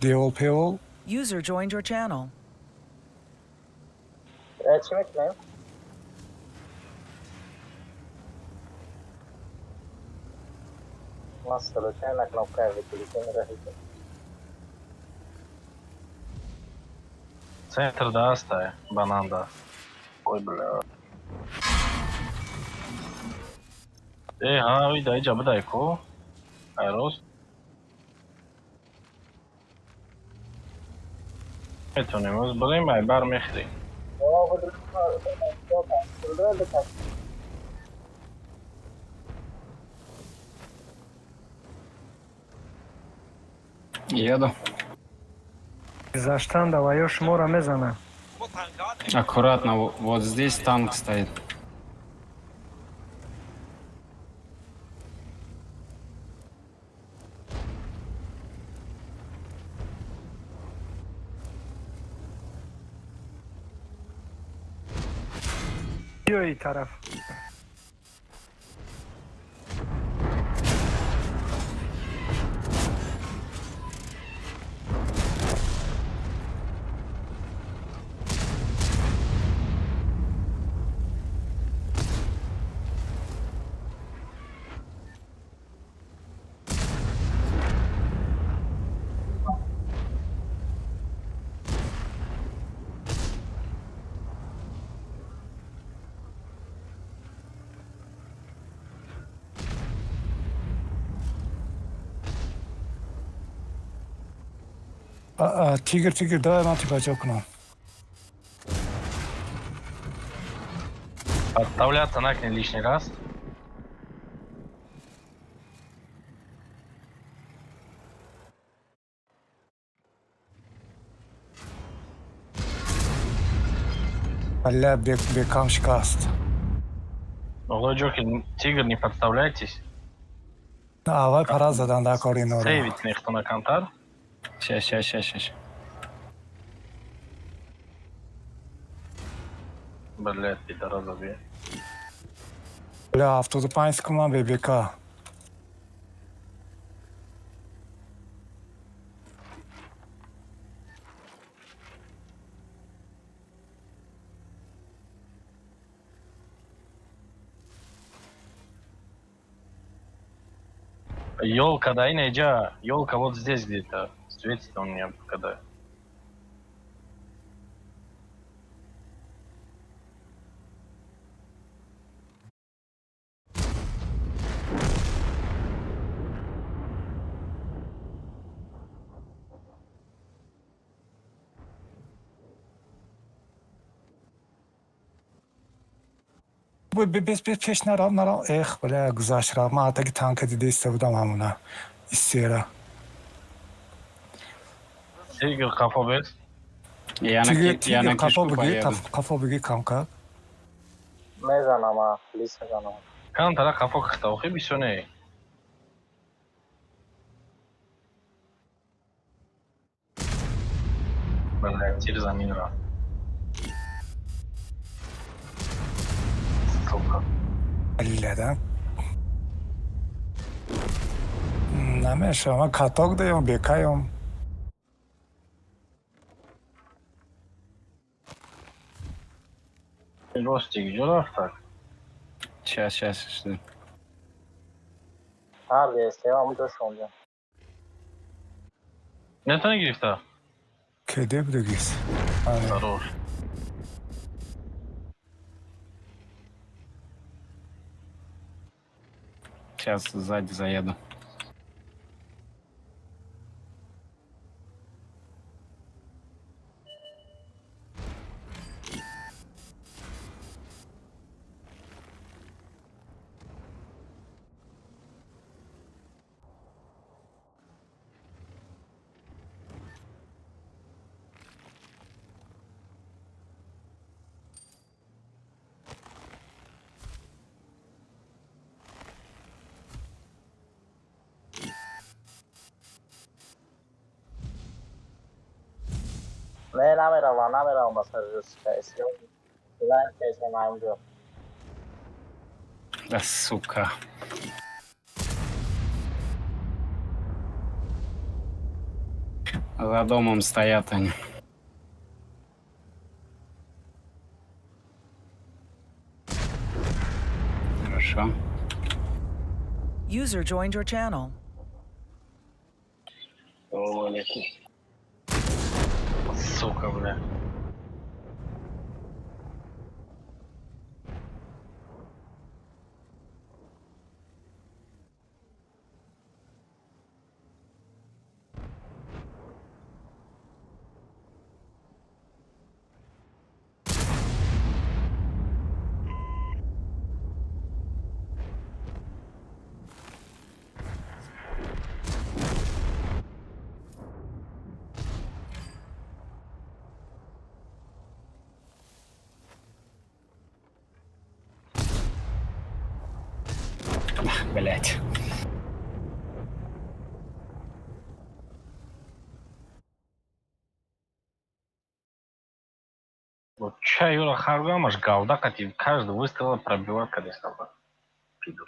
девол певол. User joined your channel. Чӣ мекунем? Ман случайно кнопкаи выключения раҳидем. Центр да астай, банан да. Ой, бля. Э, ҳа, ой, да иҷа бидай ку. Ай рост. Метонем, оз бурем, ай бар мехӯрем. Еду. Гузаштан да ва ё шуморо мезанад. Аккуратно, вот здесь танк стоит. Биёи тараф. Тигр, тигр, давай ман типа кунам. Подставляться накни лишний раз. Бля, бекам шикаст. Оғои Ҷокер, тигр, не подставляйтесь. Аввал пара задан дар кори инора. Сейвит нехтона камтар. Ща, ща, ща, ща, ща. Блядь, пидораса бе. Бля, 75 секунд ман бебека. Ёлка, да, инеҷа. Ёлка вот здесь где-то. Светит он мне, когда. Бес, бес, пеш нарав, нарав. Эх, бля, гузашт рафт. Ман атаки танка дида иста будам ҳамуна. Истера. Тигр қафо бес. Я на, Тигр, я тигр, на қафо кишку бигӣ, поеду. қафо бигӣ камкак. Мезанам, а лис мезанам. Камтара қафо кихта, охи бисёр не. Бля, тир замин рафт. Сука. Бля, да. Намешава, ман каток даём, бекаём. Ростик, ҷо рафтак? Сейчас, сейчас, сейчас. Ҳар естем ҳамун шонҷа. Метавонӣ гирифта? Кеде будагис. Хорош. Сейчас сзади заеду. Не, намеравам, намеравам ба сари русика. Лайн кайса наимҷо. Да сука. За домом стоят они. Хорошо. User joined your channel. Салому алейкум. Сука, бля. Блять. Вот чай юра харгамаш галда кати каждый выстрел пробивает кадестава. Пидор.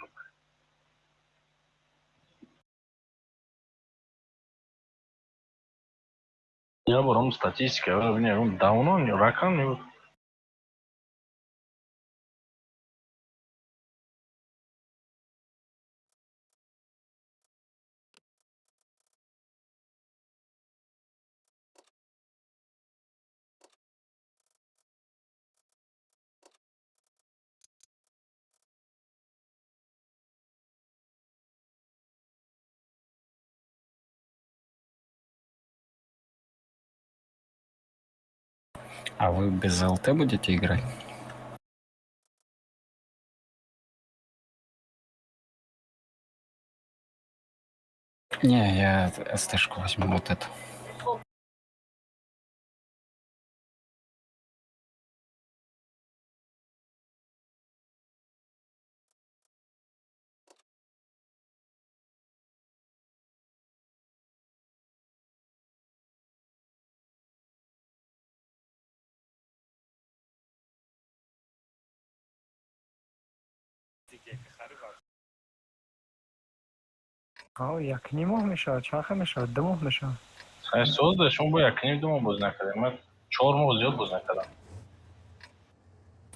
Я бором статистика, я не давно не ракам не. А вы без ЛТ будете играть? Не, я СТ-шку возьму вот эту. Як ним моҳ мешавад, чанд хел мешавад, 2 моҳ мешавад. Хай, соз шумо бо як ним 2 моҳ боз накардем. Ман 4 моҳ зиёд боз накардам.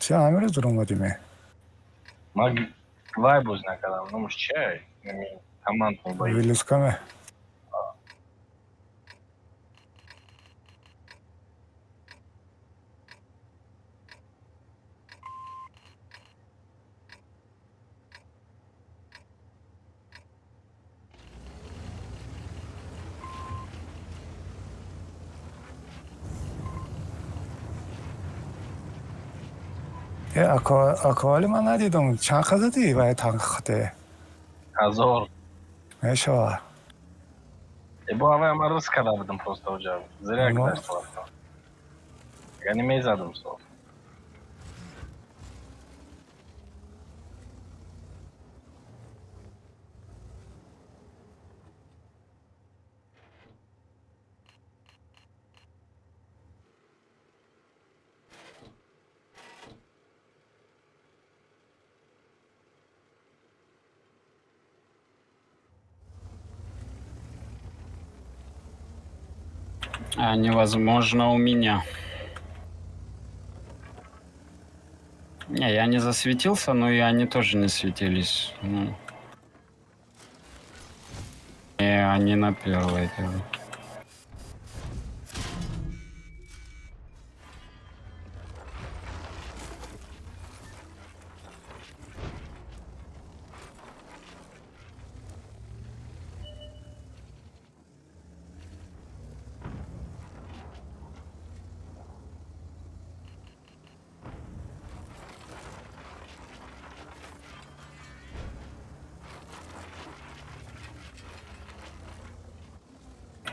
Чи ҳамиро зур омадиме? Ман вай боз накардам. Номаш чия? Командный бой. Вилюскаме. Аквали ман надидам. Чанд қа задӣ вай танк хате? 1000. Мешава. Бо авай ман рис карда будам просто оҷа. Зря Но. гузашта рафтам. Яъне мезадам соф. А невозможно у меня. Не, я не засветился, но и они тоже не светились. Ну. И они на первой делают.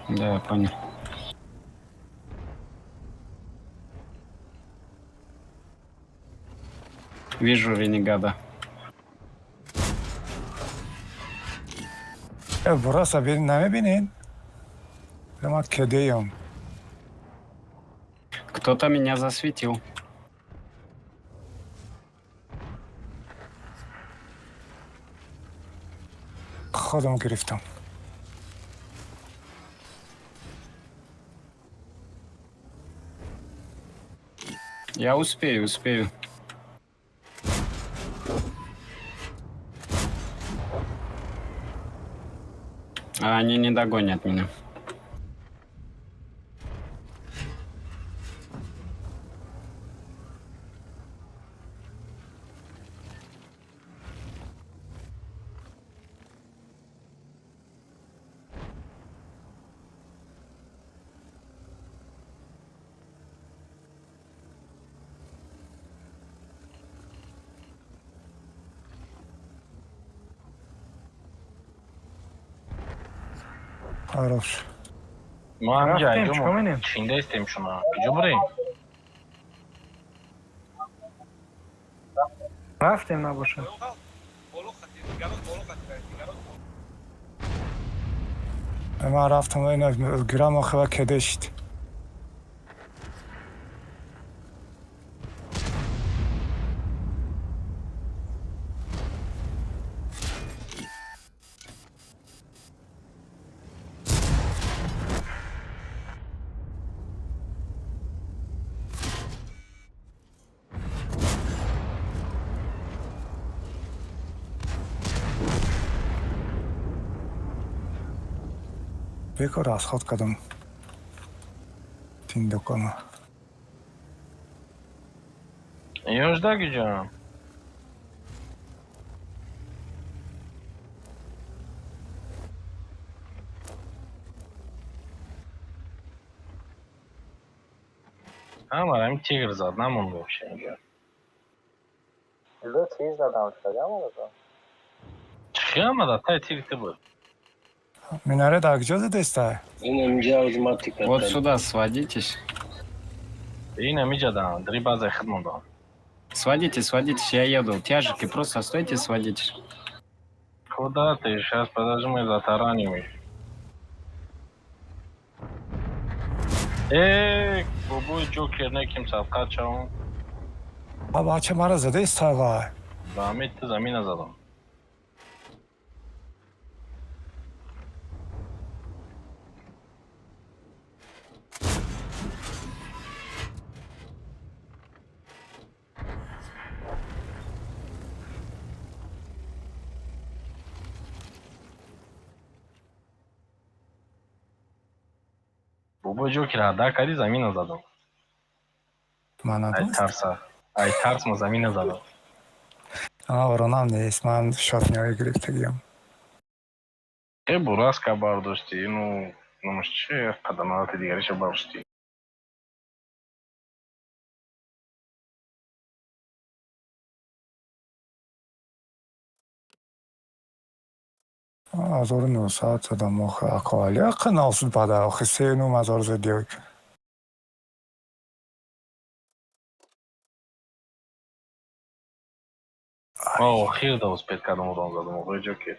Да, я понял. Вижу ренегада. Бураса намебинед? Ман кедеям. Кто-то меня засветил. Худам гирифтам. Я успею, успею. А они не догонят меня. Хорош. Мо ҳаминҷа Рафтем, айҷо чикор менем? Чиндаистем шумо. Куҷо бурем? Рафтем набошад. Ман рафтам, ина гирам охива кедешт. Бекор расход кардам. Тиндокама. Ёжда куҷоам? Ҳамара ҳамин тигр зад, намонд вообще инҷо. Ло тир задам, шуда омада. Чӣ омада? Тай тири ту буд. Минаре дар куҷо задеста? Вот сюда сводитесь. Ин ҳамиҷа дам, дри базаи худ мондам. Сводитесь, сводитесь, я еду. Тяжики, просто стойте, сводитесь. Куда ты? Сейчас, подожди, мы затараним их. Э, бобои Ҷокер неким садқа чавон. А бача мара задеста вай. Ба ҳамин ту замина задам. Бобои Ҷокер ҳада кардӣ, замина задам. Ман Ай надост. тарса. Ай тарс ма замина задам. А оронам нест. Ман шотниҳои гирифтагиам. Э, бураска бардоштӣ, ну номаш чи, қадамалати дигариша бардоштӣ. 1900 задам охи акоали. Ақа навсуд бада охи се нум ҳазор задиё. Ма охир да успеть кардам, урон задам, бобои Ҷокер.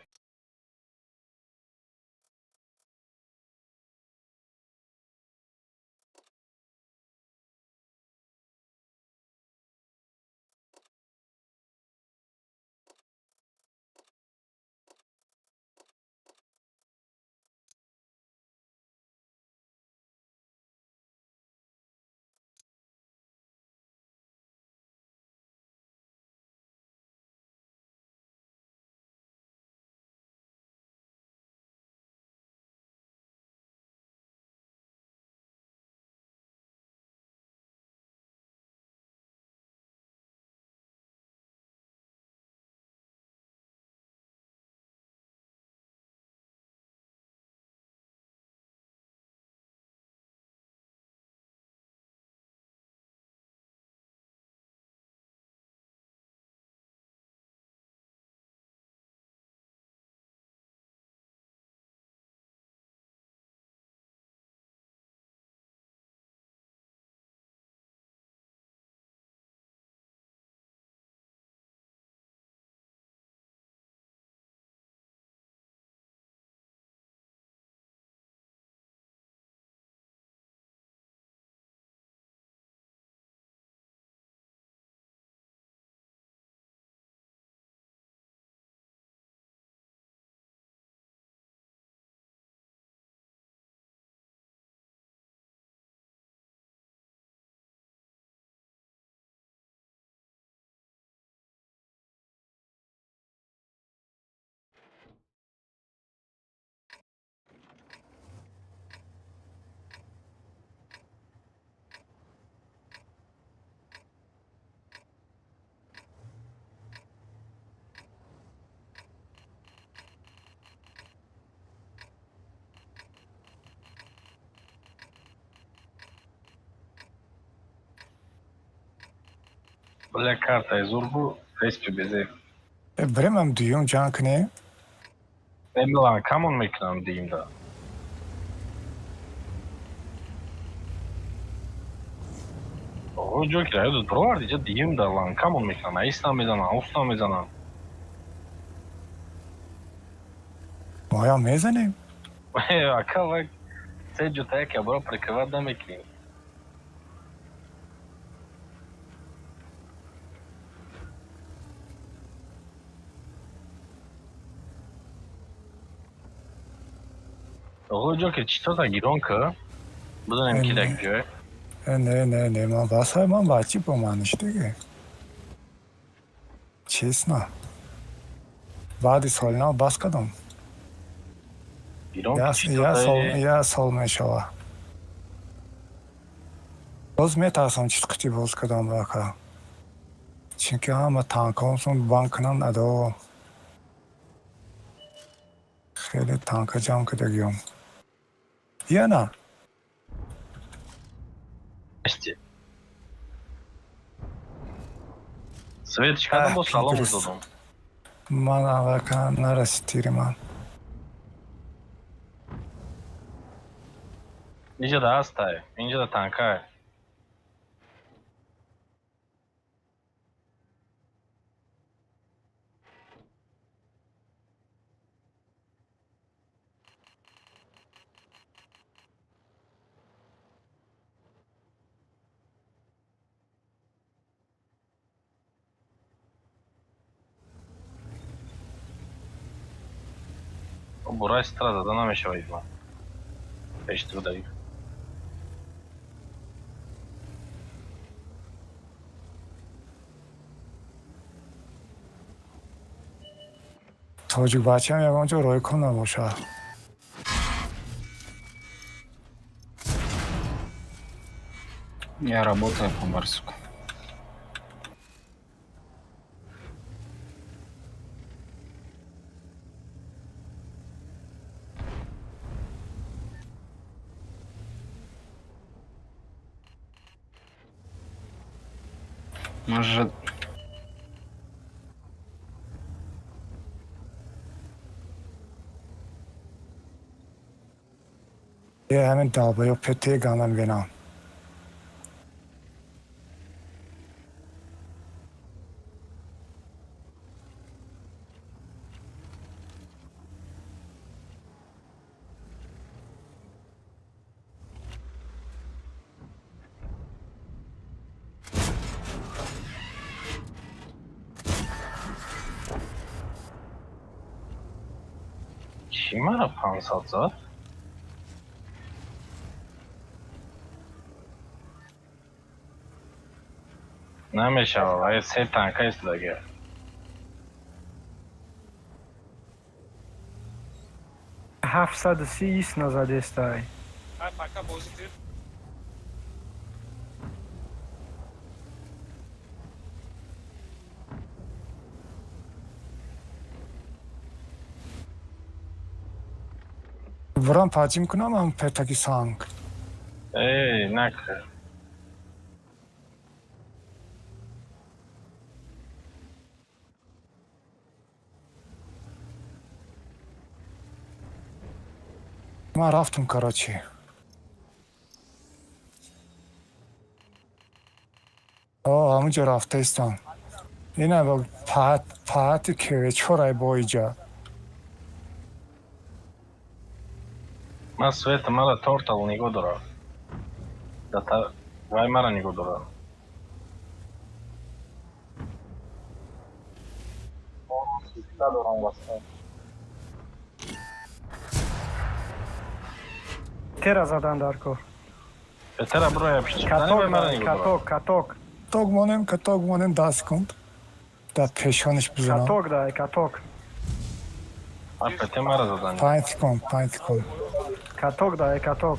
Бля, картаи зур бу, респи безеб. Э, бремам дуюм ҷанг кунем. Э, милан камон мекунам диимда. Ого, ҷокер, аёдат бироварди, ҷа диимда ланкамон мекунам, аиснам мезанам, ауснам мезанам. Моям мезанем. Э, ака, вай се ҷота яке бора прикрывать намекунем. Ого, ҷокер, читота гирон ка? Бидонем ки дар куҷое. Э, не, не, не, ман басай, ман бачи бо маниш диге. Честно. Баъди соли нав бас кардам. Гирон Я, ки я сол, читотаи я сол мешава. Боз метарсам чиз қити боз кардам бака. Чунки ҳама танкҳосон банк кунанд адо. Хеле танка ҷамъ кардагиём. Я на. Асти. Свет чӣ кардам, боз салом Пидрис. додам. Ман авака нарасид тири ман. Инҷа да ҳастай, инҷа да танкай. Бурай стра зада намешава изма. Пешти удари. Тоҷик бачаам ягон ҷо ройкон набошад. Я работаю по Барсуку. Может, Е, ҳамин долбоё ПТ ганам бинам. Чӣ мара 500 зад? Намешава, вай се танка истодаги. 730 ист назадестай. Ай, пока бозӣ кунем. Бурам паҷим кунам ам петаки санг. Эй, накар. Ман рафтам, короче. О, ҳамунҷо рафта истам. Ина паҳат паҳати квечорай бо иҷа. Ман света мара тортал нигоҳ дора. Да та вай мара нигоҳ дора. Дорам васта. Тера задан дар кор. Петера броя пишчи. Вай Каток мара нигоҳ дора. каток, каток. Тог монем, каток монем 10 секунд. Дар пешониш бизанам. Каток дай, каток. А ПТ мара задан. 5 секунд, 5 секунд. Каток дай, каток.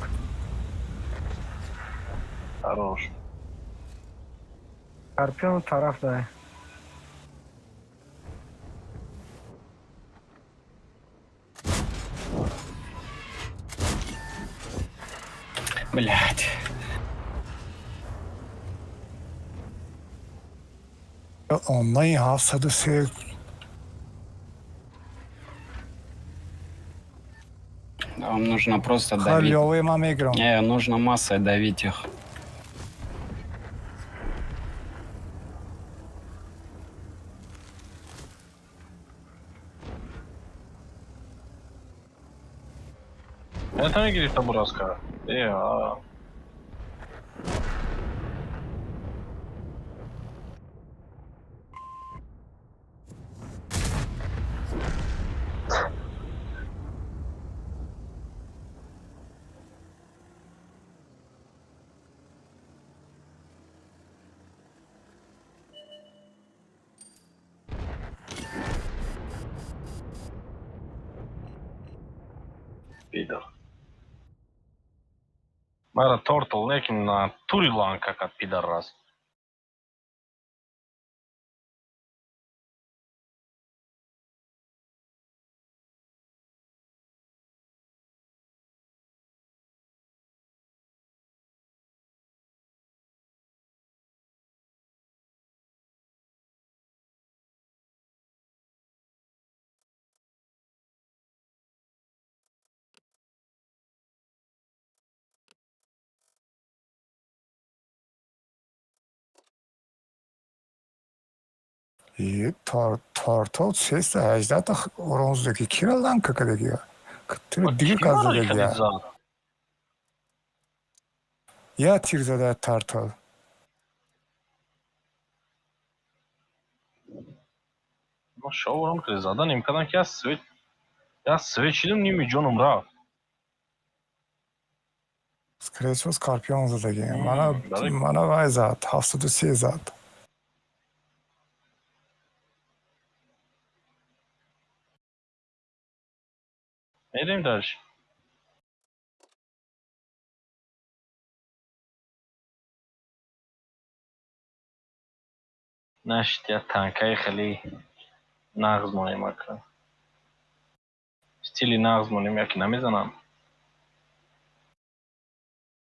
Хорош. Скорпион тараф дай. Блять. Онлайн 703. Вам нужно просто давить. Халёвый ман мегирам. Не, нужно массой давить их. Это мегирифта бураска. Э, а. Пидор. Мара тортл неким на тури ланка как пидорас. И тортол 318 та урон задаги. Кира ланка кадагия? Тир дига каз задагия. Я тир зада тартол. Ма шоурам ки задан имканам ки аз свет я свет шидам ними ҷоном рафт. Скорее всего, Скорпион задаги. Мана вай зад, 703 зад. Мерем дальше. Нашт я танкаи хеле нағз монем ака. Стили нағз монем, яки намезанам.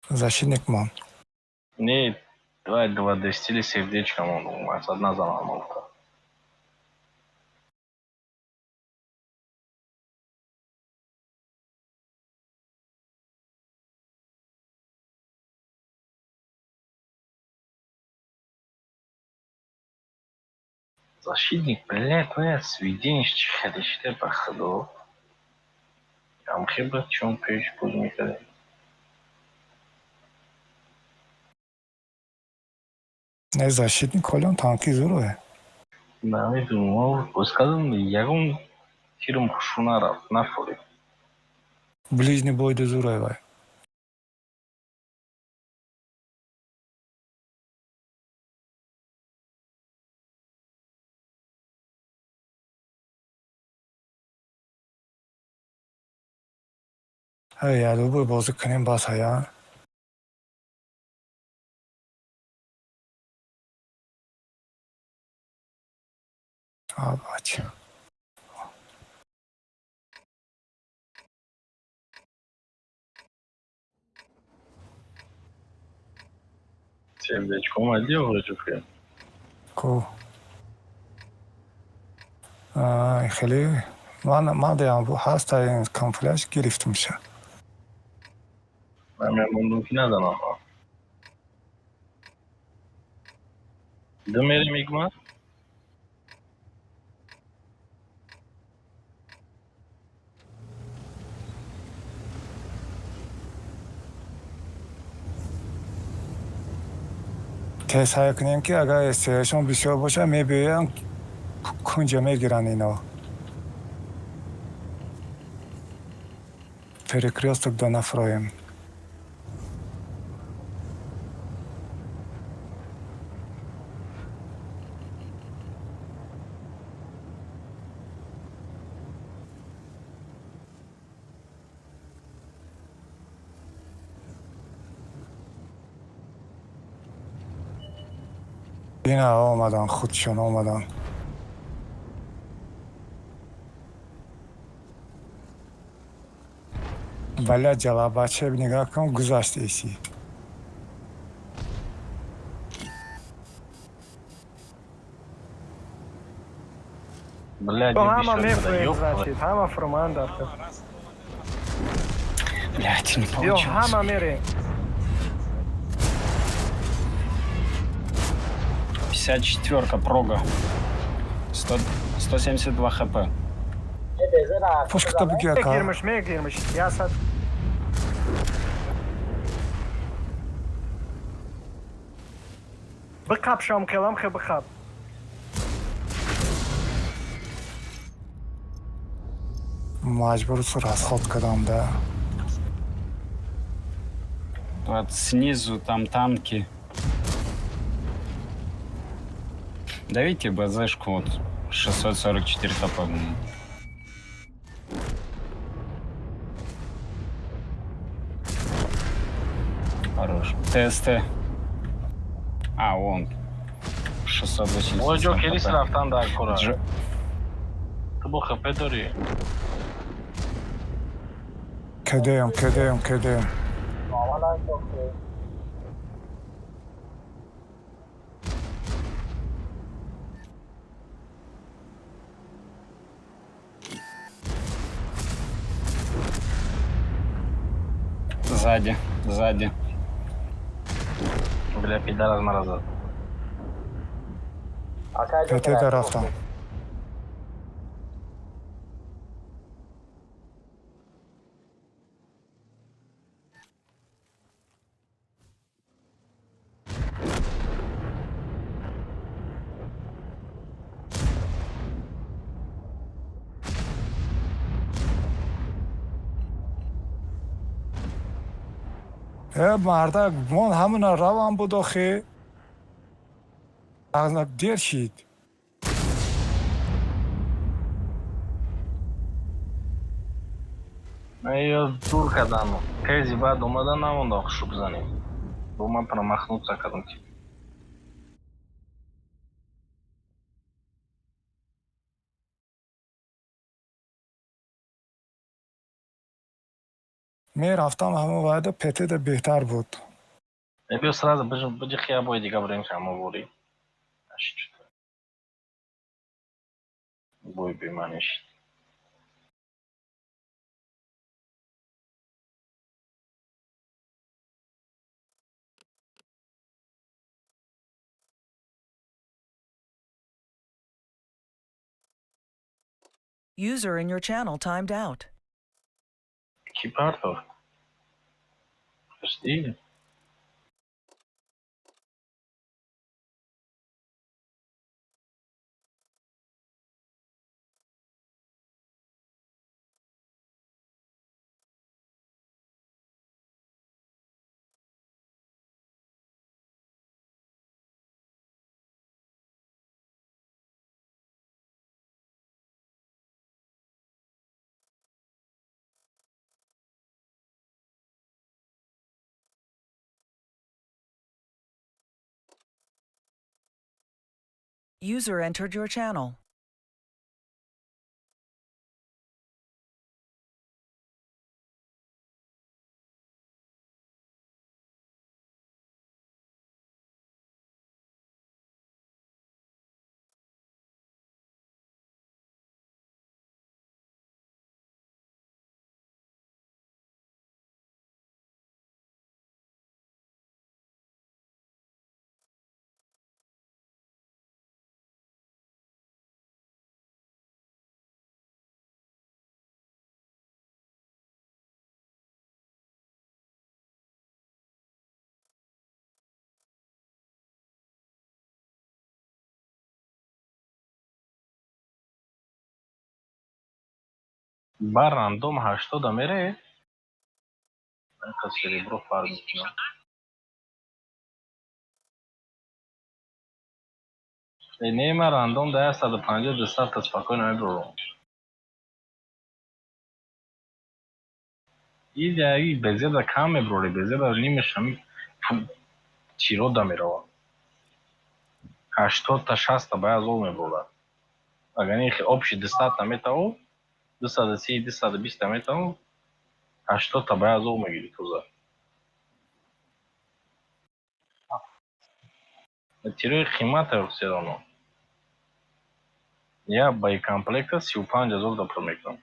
Защитник мон. Не, давай 2D стили сердечко мон, мақсад назанам мон. Защитник, блядь, твоя сведение хелиште ба худо. Амхи ба чон пеш буз мекардем. Не, защитник холион танки зуруе. Намедонам, боз кардам, ягон тирм хушу нарафт, нафорид. Ближний бой де зуруе вай. Я думаю, бозӣ кунем бас ҳая. А, бача. Сердечко омадӣ ҷуфре? Ку. Хеле ман деям ҳаст ин камфляж гирифтумша. Ман мемондум ки назанам. Ду мерем игма? Тез ҳай кунем ки агар эстеашон бисёр бошад, мебиёянд кунҷа мегиранд ино. Перекрёсток да нафроем. Ина омадан, худшон омадан. Баля ҷалабача нигаҳ кун, гузашт эси. Блядь, То ҳама мефурем, значит, ҳама фурман дар. Блядь, не Биё, получилось. ҳама мерем. 54-ка прога. 100, 172 хп. Пушката бигир, ака. Мегирмш, мегирмш. Ясад. Биқап шом хелам хе биқап. Маҷбур расход кардам да. Вот снизу там танки. Давите БЗшку вот 644 хп. Хорош. ТСТ. А, он. 680. Ой, ҷо келис рафтан дар кора. Дж- Ту бо ХП дорӣ. Кадаем, кадаем, кадаем. Сзади, сзади. Бля, пидарас мара зад. ПТ рафтам. Э, мардак, мон ҳамуна равам буд охи. Дер шид. Ё дур кардан. Тези баъд омадан намонда хушу бизанем. Бо ман промахнуться кардам тип. Мерафтам ҳамон вайда ПТ-да беҳтар буд. Э, биё сразу биҷи хия бой дига бурем ҳамо ворӣ. Аши чута. Бой беманишт. User in your channel timed out. Кӣ партофт? Хусти? User entered your channel. Бар рандом 80 мере? Инқа серебро фарқ мекунам. Э, не, ман рандом да 150 200 та спокойно мебурам. И безеда кам мебурӣ, безеда нимаш ҳами тирода мерава. 80 та 60 та бояд зол мебурад. Агар не общий 200 та метавон, 230, 220 та метавон, 80 та бояд зол мегирӣ тоза. Тирои қимата все равно. Я боекомплекта 35 000 да пур мекунам.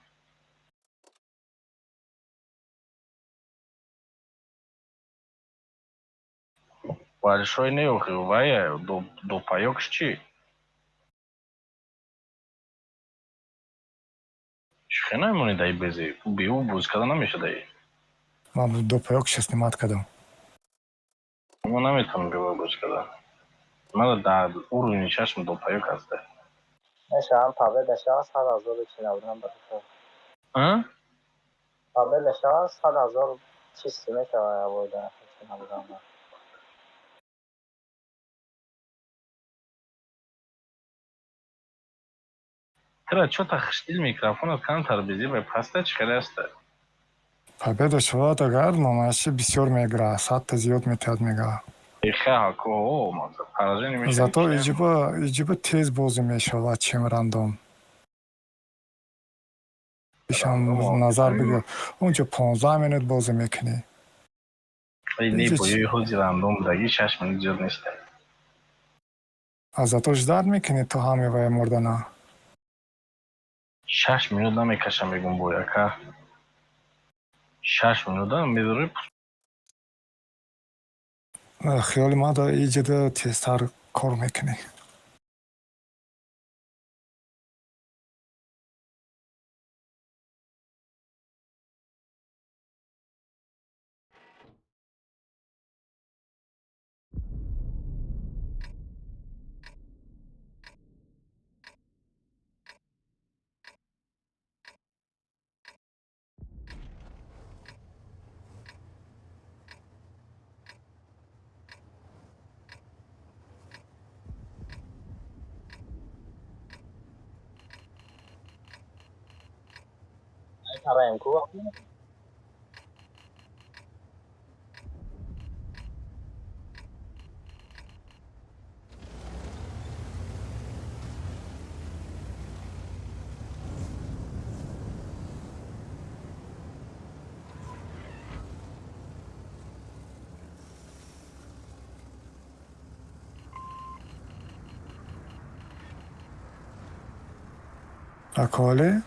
Большой не, охи, вая, до паёкш чӣ? Чӣ намемонӣ даи безӣ? Беу боз карда намеша даи. Ман до паёкша снимать кардам. Ма наметавонам бева боз карда. Мана дар уровни чашм до паёк ҳаста. Мешавам победа шава, 100 000 чи набудам ба. А? Победа шава, 100 000 чисти мешава, ябода чи набудам. Тира чота хиштил микрофонат камтар безибай паста, чӣ хеле аста? Победа шавад, агар номаши бисёр мегира, 100-та зиёд метиҳад, мега. Ихе ко мақсад поражение мешава. Зато иҷиба тез бозӣ мешавад, чем рандом. Ишам назар бигир. Унҷо 15 минут бозӣ мекунӣ. Не, боёи ҳози рандом будаги 6 минут зиёд неста. А зато ждать мекунӣ то ҳаме вая мурдана. 6 минут намекашам, мегум, бой, ака. 6 минута медорӣ. Хиёли ман да иҷида тезтар кор мекунӣ. Тараем ку. Аколи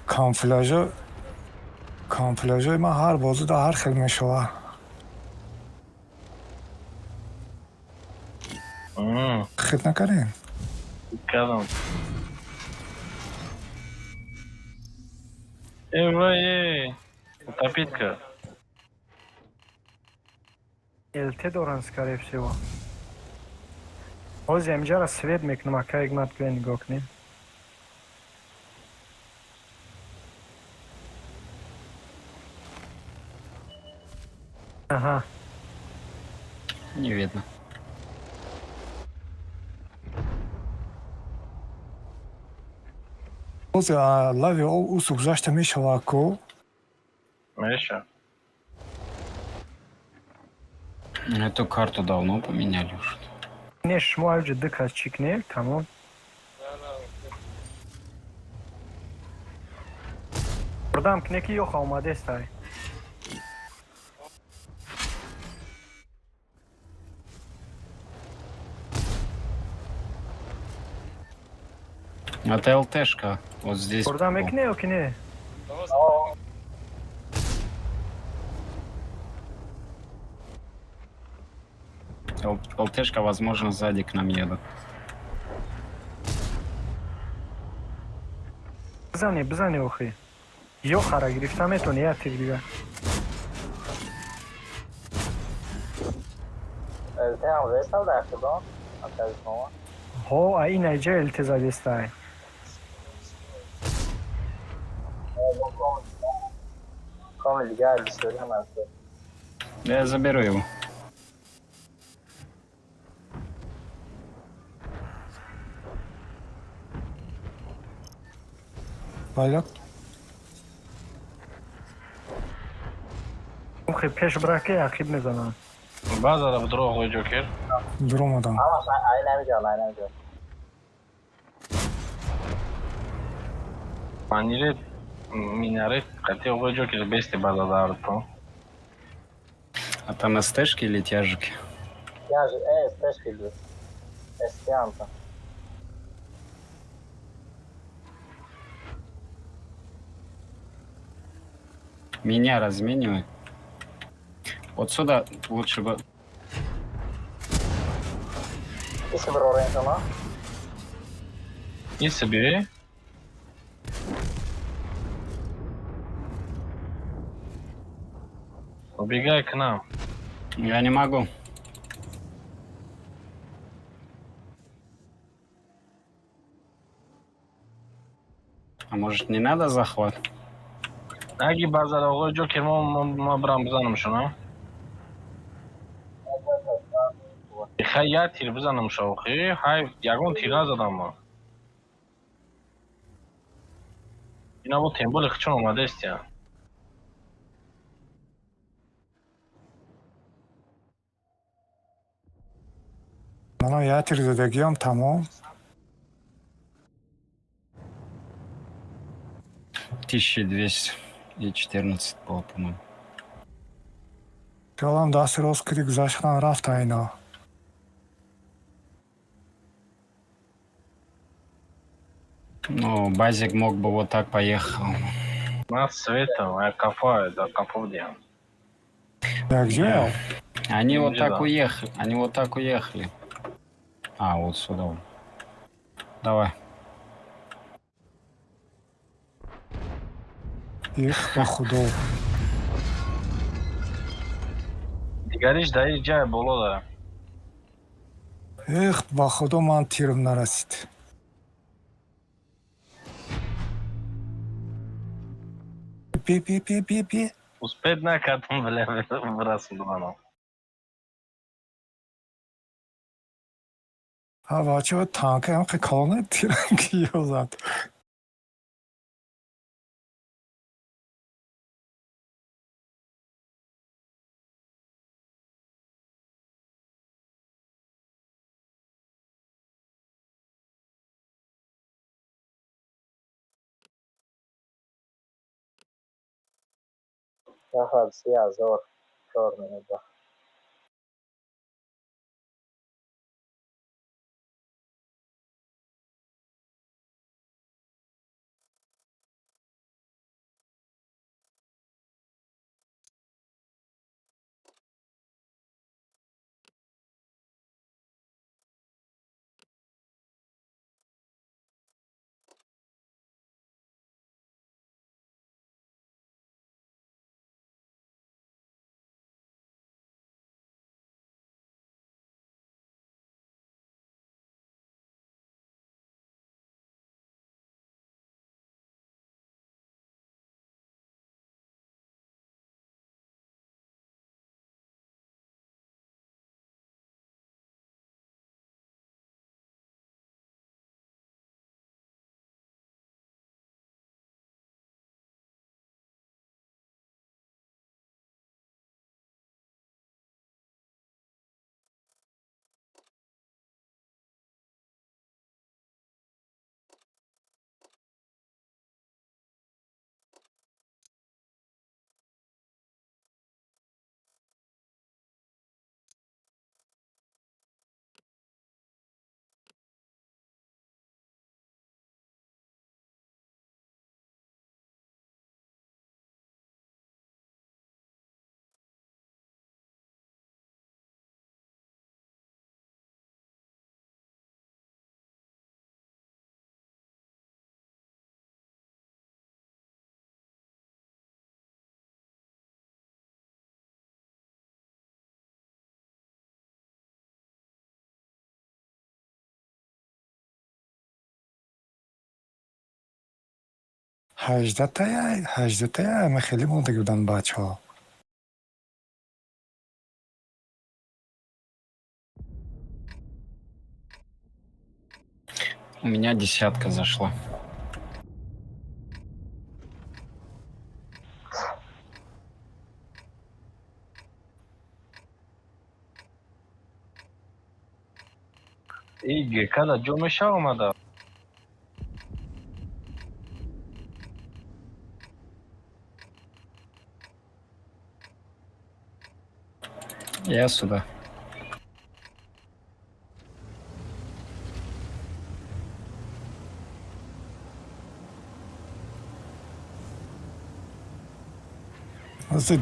камуфляжои ман ҳар бозида ҳар хел мешавад. Хит накардем? Кардам. Эвай, топитка. ЛТ доранд, скорее всего. Ҳозир ҳамиҷара свет мекунам, ака Ҳикмат, биё нигоҳ кунем. Ага. Не видно. Ҳозир лави об усу гузашта мешавад ку? Меша. Эту карту давно поменяли уже. Не, шумо ҳамиҷа ду кас чикнем, тамом. Бурдам кне ки ёха омадестай. Это ЛТшка. Вот здесь. Бурдам мекне ё ки не? ЛТшка, возможно, сзади к нам едут. Бизане, бизане, охи. Ёхара гирифта метони, як тир дигар. ЛТ ҳам весал дар худо. Акаи шумо. Ҳо, а ин айҷа ЛТ задестай. Коми дигар бисёри ҳам аст. Я заберу его. Баляк. Охи, пеш бираке ақиб мезананд. Баъзара дроғ, Ҷокер. Дуромадам. Ҳамаш ай намеҷон, ай намеҷон. Манирет минарет қати оғои Ҷокер бести база дартон. А там СТшки или тяжики? Тяжи, СТшки буд. СТ амта. Меня разменивай. Вот сюда лучше бы. Иси бирорем шумо. Иси биёй. Убегай к нам. Я не могу. А может, не надо захват? Наги базар оғои Ҷокер, мо бирам бизанамшон, а? Хай, як тир бизанамша, охи. Ҳай, ягон тир назадам мо. Ина бо темболи хичон омадаистия. Манам як тир задагиам, тамом. 1214 было, по-моему. Хиёлам дасти рост киди, гузаштан рафта ино. Ну, Базик мог бы вот так поехал. Нас светом, а кафа, да кафо диҳам. Якҷоя? Они вот так Да. уехали. Они вот так уехали. А, вот сюда. Давай. Их, ба худо. Дигариш дар ин ҷай боло дара. Эх, ба худо, ман тирм нарасид. Пи пи пи пи пи. Успеть накардам, бля, бирасонданам. Ҳа, бачаҳо, танка ҳамқа калона, тирам ки ёзад. Захват 30 000, 4 минута. 18-тая, 18-тая, ама хеле мондаги буданд бачаҳо. У меня десятка зашла. И гкада ҷо мешава омада. Я сюда. Ҳозир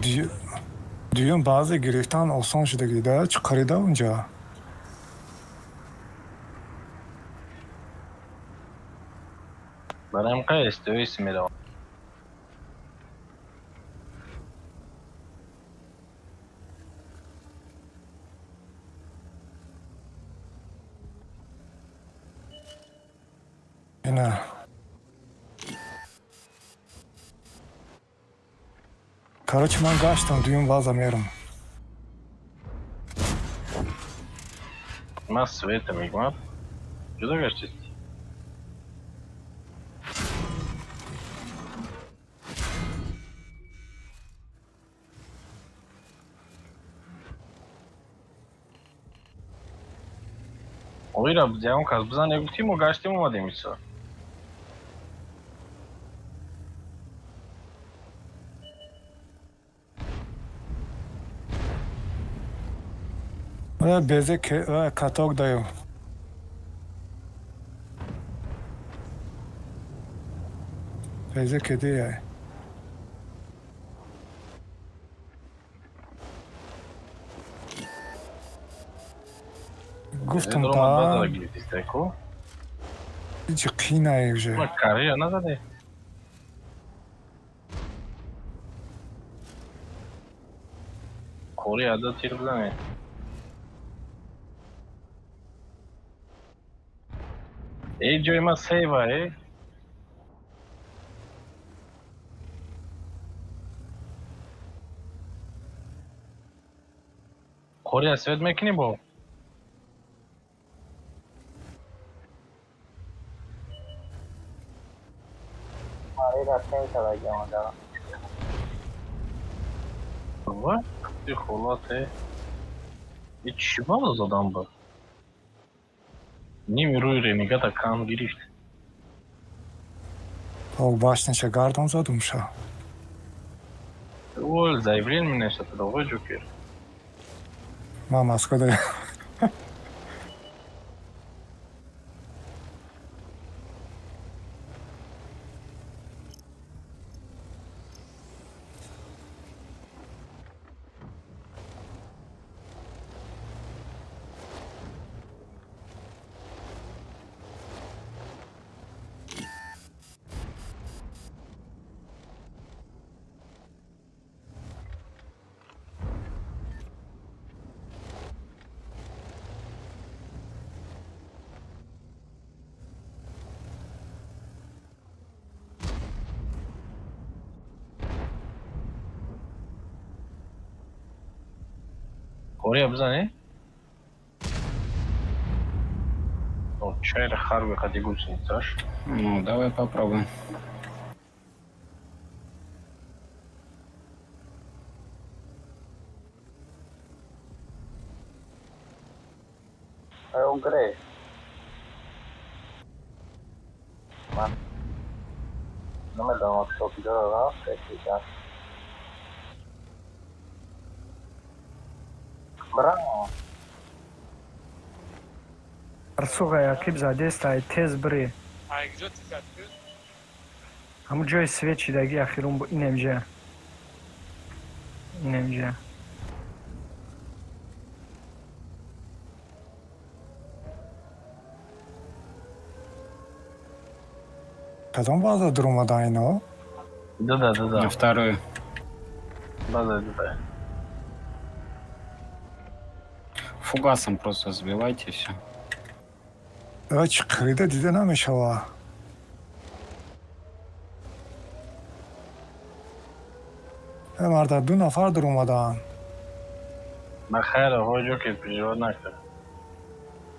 дуюм баъзе гирифтан осон шудагида, чӣ қарида унҷа? Барои ҳам СТОС меравам. Ина. Короче, ман гаштам, дуюм база мерам. Ман света мегӯям. Ҷудо гаштед? Оира, ягон кас бизан, гуфтим, мо гаштем, омадем исо. Безе каток даю. Безе кеди. Гуфтам та. Чӣ қинае уже. Карьера назаде. Кори ада тир бизане. Эй, ҷои ма сейва, э? Кори свет мекунӣ бо? Ва, ти холате. И чӣ бало задам ба? Ними рӯи ренегата кам гирифт. Пок башниша гардон задумша. Ол заявление менависад, оғои Ҷокер. Ман Москва дорем. Корея бизане? Чайра харве хади гусеницаш. Ну, давай попробуем. Он грей. Ман намедонам, кто куҷоро рафт, сейчас. Браво! Арсуға якиб задест, ай тез бире. Ай куҷо тизад ку? Ҳамун ҷои свет шидаги ахирун бо инемҷа. Инемҷа. Кадом база дуромада ино? Да, да, да, да. На вторую. База да. Фугасом просто сбивайте все. Чӣ қирида дида намешава. Марда, ду нафар дуромадаанд. Ба хайр, оғои Ҷокер, переживать накард.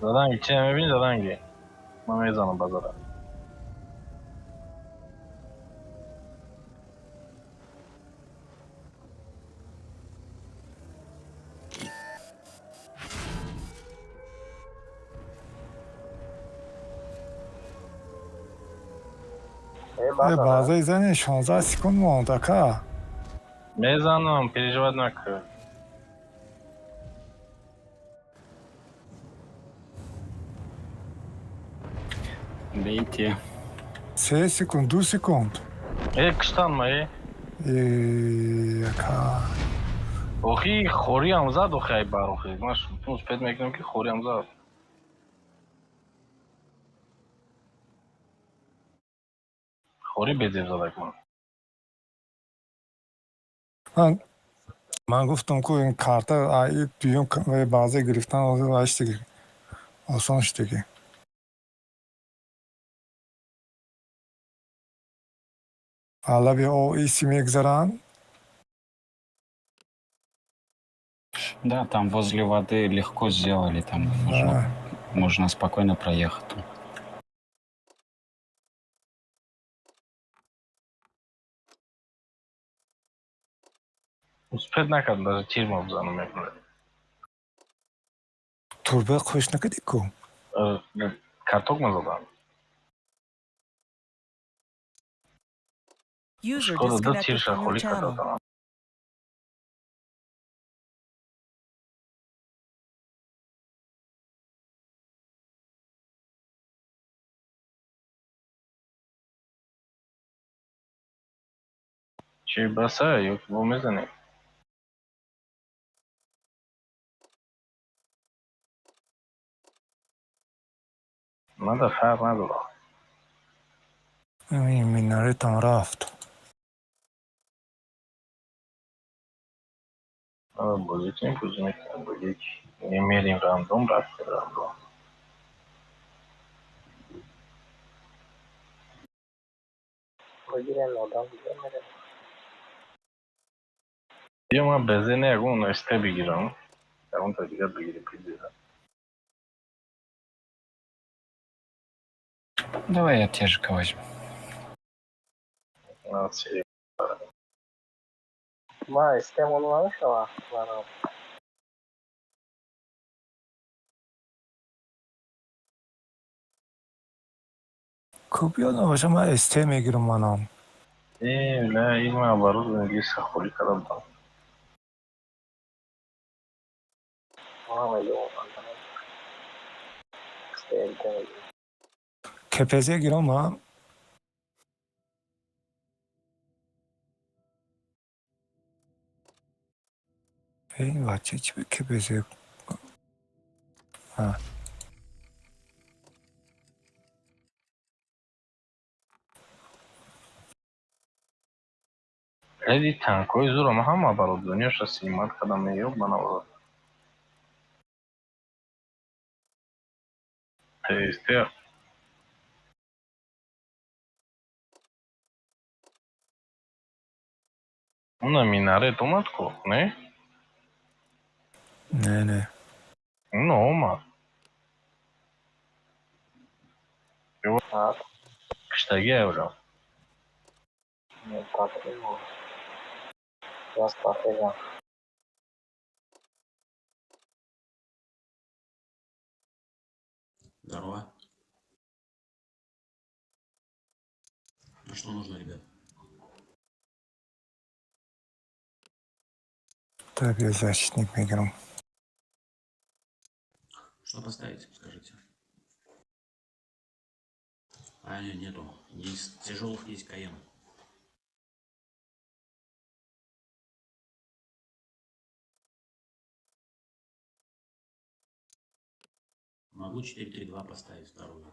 Заданги, чи мебини заданги? Ман мезанам базара. Базаи зани 16 секунд монд, ака. Мезанам, переживать накард. Бейте. 3 секунд, 2 секунд. Э, киштан ма, э? Яка. Охи хориам зад, охи ай бар охи. Ман успеть мекунам ки хориам зад. Хори безеб задак ман. Ман гуфтам ку ин карта ай дуюм баъзе гирифтан ваштиги. Осон шудиги. Алаби оиси мегзаранд. Да, там возле воды легко сделали, там можно спокойно проехать. Успеть накардам, даже тирма бизанам мекунад. Турба хуш накардӣ ку? Каток мазадам. User Шкода ду disconnected тирша from your холӣ channel. кардам. Чӣ баса ё ки бо мезанем? Мада фарқ надорад. Ин минаретам рафт. Бозӣ кунем, бозӣ мекунем, бозӣ мерим рандом, рафтем рандом. Бигирем одам дига мерем. Ё ман безе не ягон СТ бигирам. Ягон та дигар бигирем пизда. Давай я тежика возьму. Наци. Ма истемон намешава барам. Куб ёд набоша ман СТ мегирам манам. Э, ла, ин ман оборот англиса холӣ карда будам. Ман мегирам. СТ мегирам. КПЗ гирам ман. Ин бача чӣ ба КПЗ? А. Леди танкҳои зӯро ман ҳама оборот дунёша снимать кардам меёб ман оборот. ТСТ. Уна минарет омад ку, не? Не, не. Уна омад. Киштаги аврам. Не, патримо. Я стратегия. Здорово. Ну что нужно, ребят? Так, я защитник мегирам. Что поставить, скажите? А, нет, нету. Есть тяжелых, есть КМ. Могу 4-3-2 поставить вторую.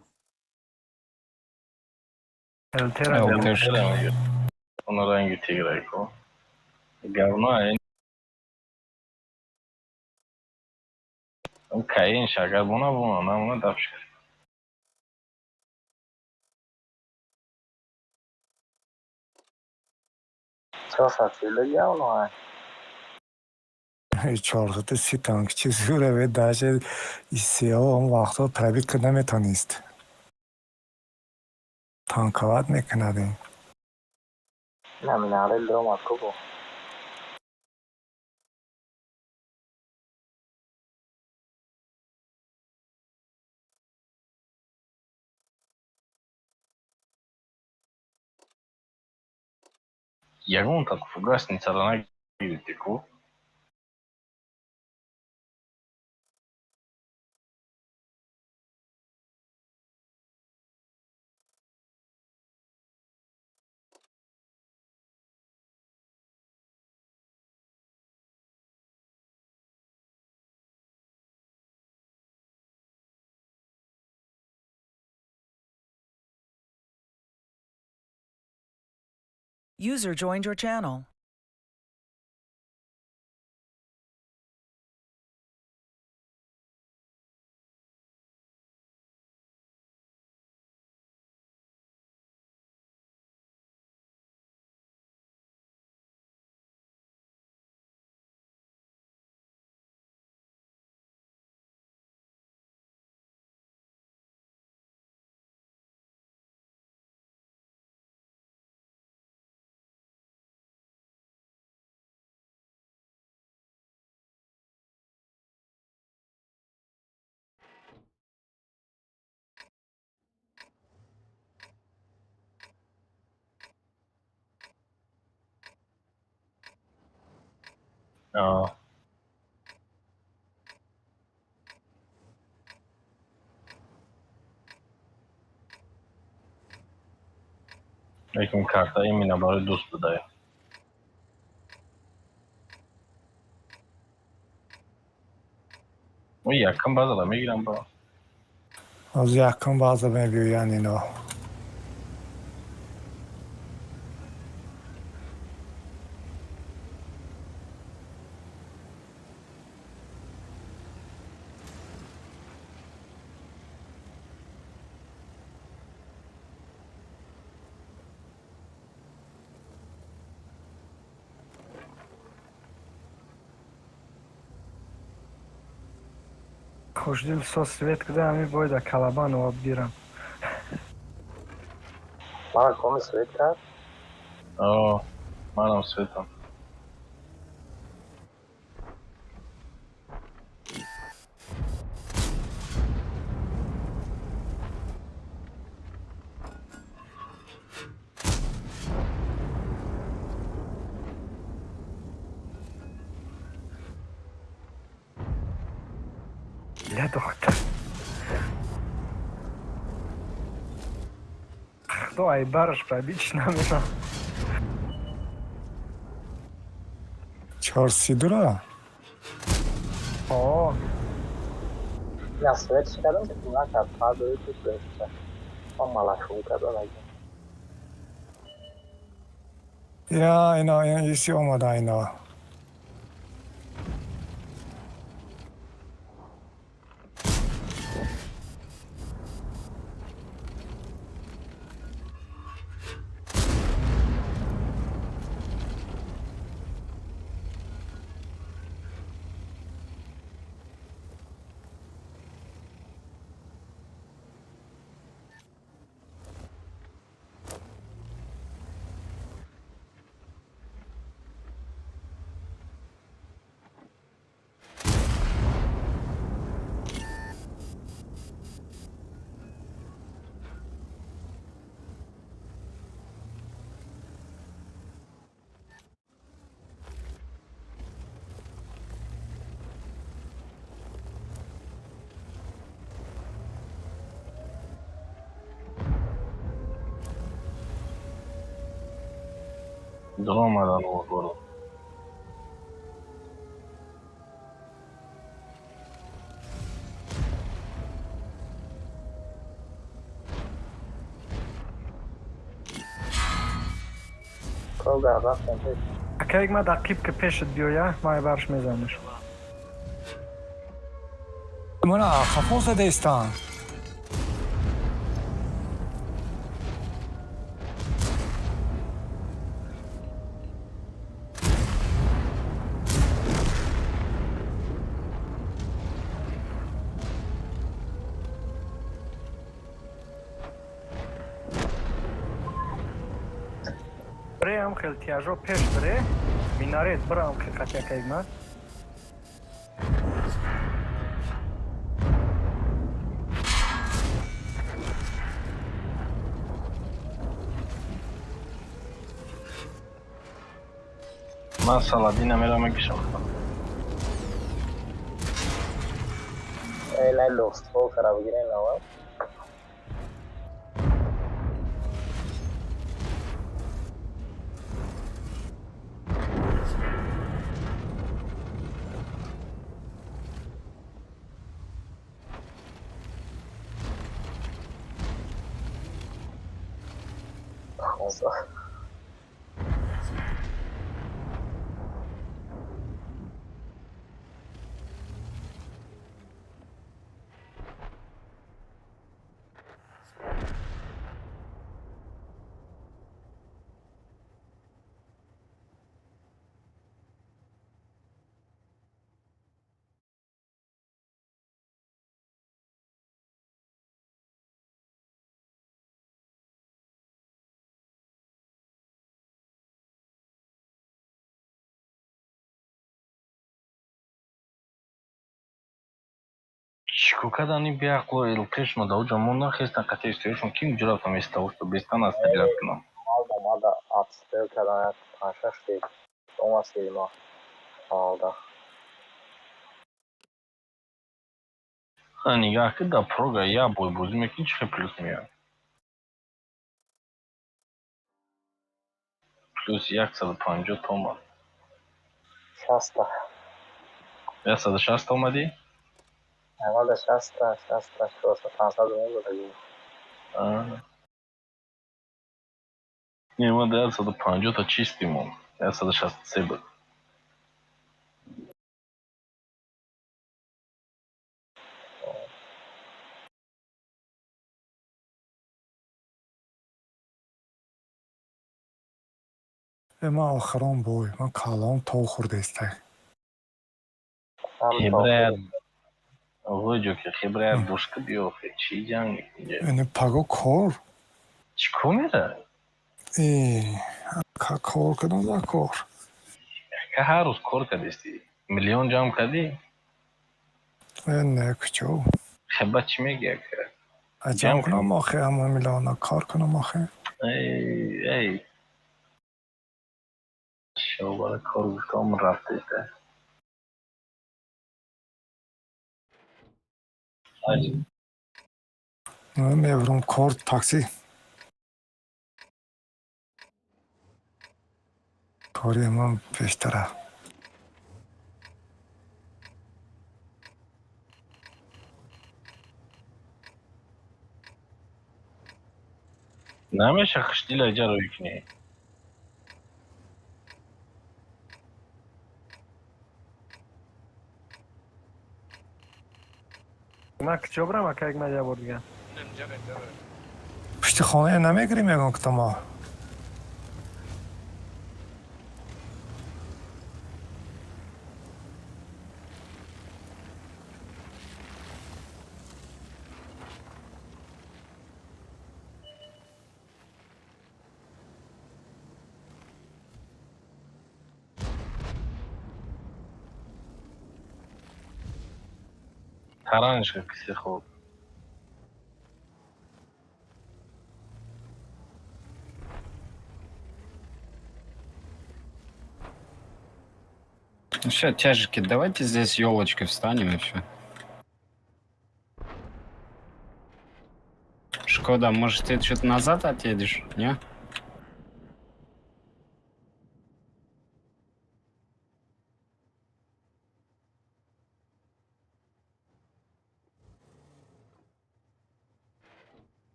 ЛТшка. Он ранги тиграй ку. Говно, он каин шагар буна буна, на уна дапшка. 440 явно. 430 танк чӣ зӯраве даже ИСО он вақтҳо пробить карда наметонист. Танковать мекунад ин. На минарет омад ку бо. Ягон та фугасницара нагирифтӣ ку? User joined your channel. Лекин карта именно барои дӯст будая. Мо якум базара мегирам ба. Аз якум база мебиёянд ино. Хушдил со свет куда ами бойда калабану обгирам. Мана коми свет кард? О, манам светам. Бля, доктор. Хто айбараш пробич намена. 432-ра? О. На свет шикардам ки накард, фардои ту свет шикард. Ман малашум кардам агин. Я, ино, иси омада ино. Омадан город. Акаик ма дақиб ки пешат биёя, ман айбарш мезанаш. Мана хафо задаистан. Бреам хел тяжо пеш бре, минарет брам хел хатякаик ма. Ман Саладина мерам мекишам. Эй, лохство кара бигирен аввал. Чико кардан ин беақло элқешма да уҷа мондан хестан қатъи истоишон ким уҷа рафтам эставош то бестан аз стрелять кунам. Омада обстрел кардан панҷ-шаш дид. Омад сима. Алда. Ха нигаҳ ки да прога як бой бозӣ мекунӣ чӣ хел плюс меяд? Плюс 150 томан. 60. 160 омадӣ? Омада 60, 60, 400, 500 рубл. Не, омада 150 та чистый мон. 163 буд. Ман охирон бой, ман калон тов хӯрдаистай. Хебраят оғои ки хебраят дошка биё охе чӣ ҷанг мекунӣ? Яъне паго кор? Чӣ кор мера? Кор кардам дар кор. Ка ҳар рӯз кор кардисти? Миллион ҷамъ кардӣ? Не, куҷо? Хеба чӣ мегӯӣ ака? Ҷамъ кунам охе ҳама миллиона, кор кунам охе. Эй, шобара кор гуфтам рафтеста. Мебурам кор такси. Кори ман бештара. Намеша хушдила иҷа рӯй кунӣ. Ман куҷо бирам ака як ман як бор дигар? Пушти хонае намегирем ягон китома? Таранишка киси хуб. Ну все, тяжики, давайте здесь елочкой встанем и все. Шкода, может ты что-то назад отъедешь, не?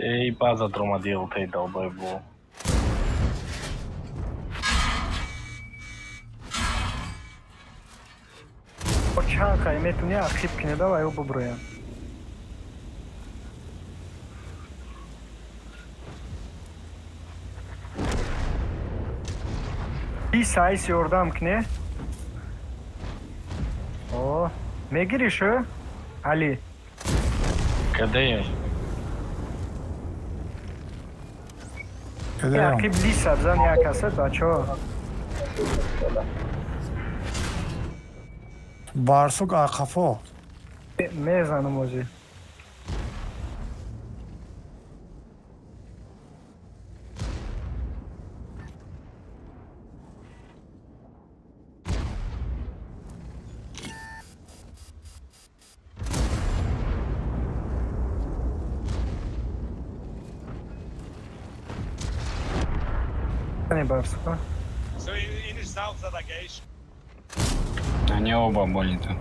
Эй, база дромадил, ты долбоебу. Чанд қай метуни архив кинеда ва ё буброям. Ис айс ёрдам кине. О, мегириш, Али? Каде? Архив лиса бзан як каса бачо. Барсук ақафо. Мезанам озӣ. Барсука. Они оба были тут.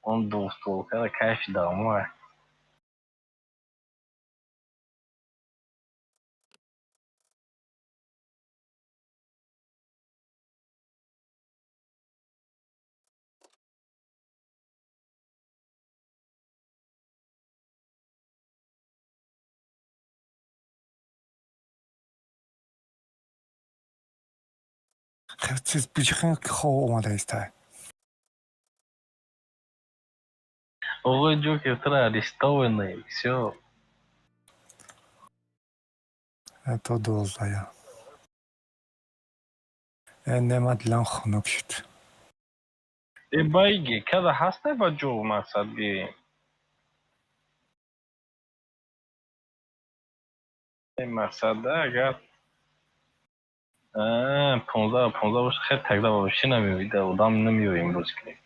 Он двухстволкара кайфи дамоа. Чиз бичихин хоб омадаистай. Оғои Ҷокер, тура арестованный, всё. То 12-я. Э, нема, дилам хунук шуд. Э, байги, када ҳастай ба ҷо мақсад биёем? Э, мақсад, агар 15-15 боша, хел тогда вообще намеои, да одам намеоем бозӣ кунем.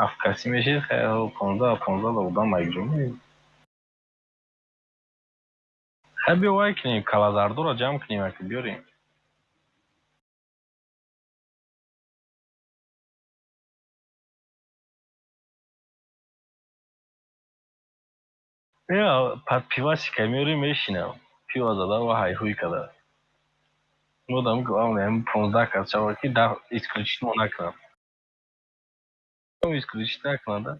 Ҳафт касӣ мешид, хел 15-15 да одам якҷо меоем. Хай, биё вай кунем, калазардоро ҷамъ кунем, ака биёрем. Под пивасика меорем, мешинам. Пиво зада ва ҳайҳуй када. Модам главное ҳамин 15 кас шава, ки да исключить мо накунам. Исключить накунам, да?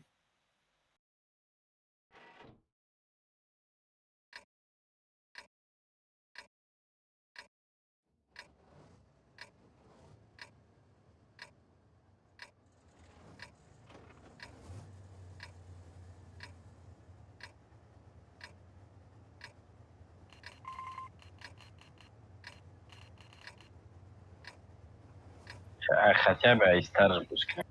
Хотя бы айстар бозӣ кунем.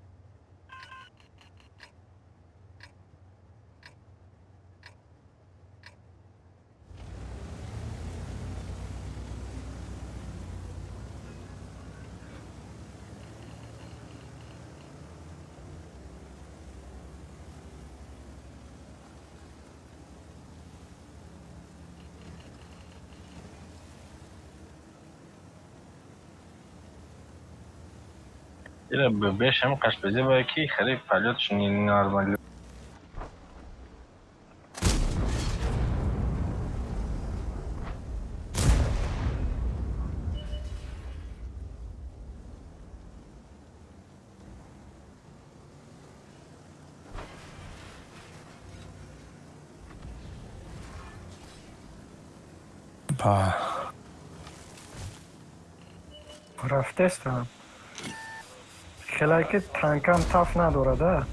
Ира бешам қашбезе бояд ки хеле полётш нормали. Ба. Рафтестам. Хеле ки танкам таф надорад, а?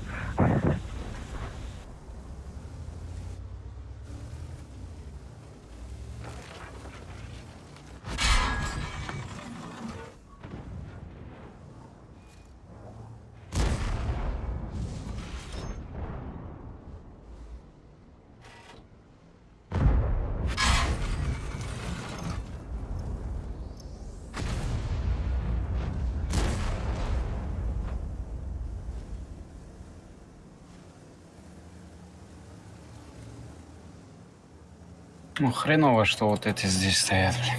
Ну, хреново, что вот эти здесь стоят, блин.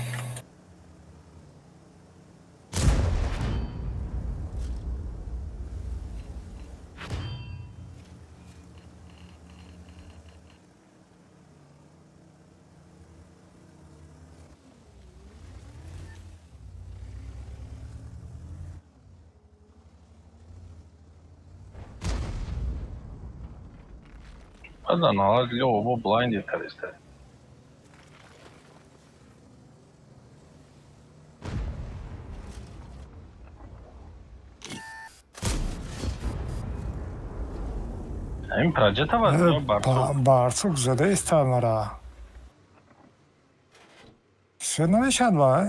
Баъдан налад лёво бо блайндед кардеста. Ҳамин проҷета барсук. Барсук задаиста мара. Свет намешавад вай?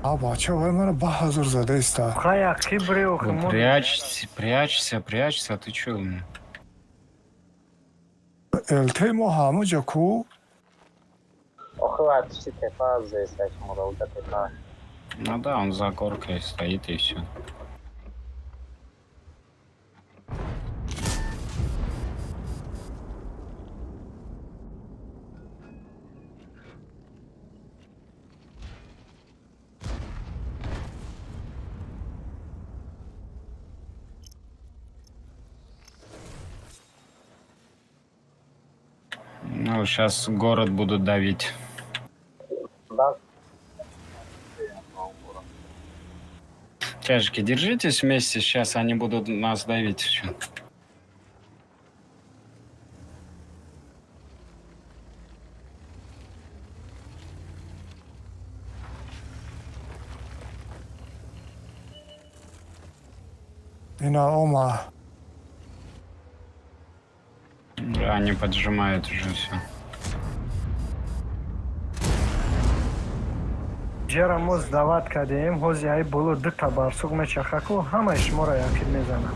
А бача, вай мара ба ҳазур задаиста. Хая кибри охи Ну, прячься, прячься, прячься, а ты чё? ЛТ мо ҳамуҷо ку. Охи вай пишти тепа зеста шуморо уҷа тепа. Ну да, он за горкой стоит и все. Ну, сейчас город будут давить. Да. Тяжки, держитесь вместе, сейчас они будут нас давить. Ина ома. Да, они поджимают уже все. Ҷера мо сдавать кардем, ҳози ай боло дута барсуқ мечахаку, ҳамаи шуморо якид мезанам.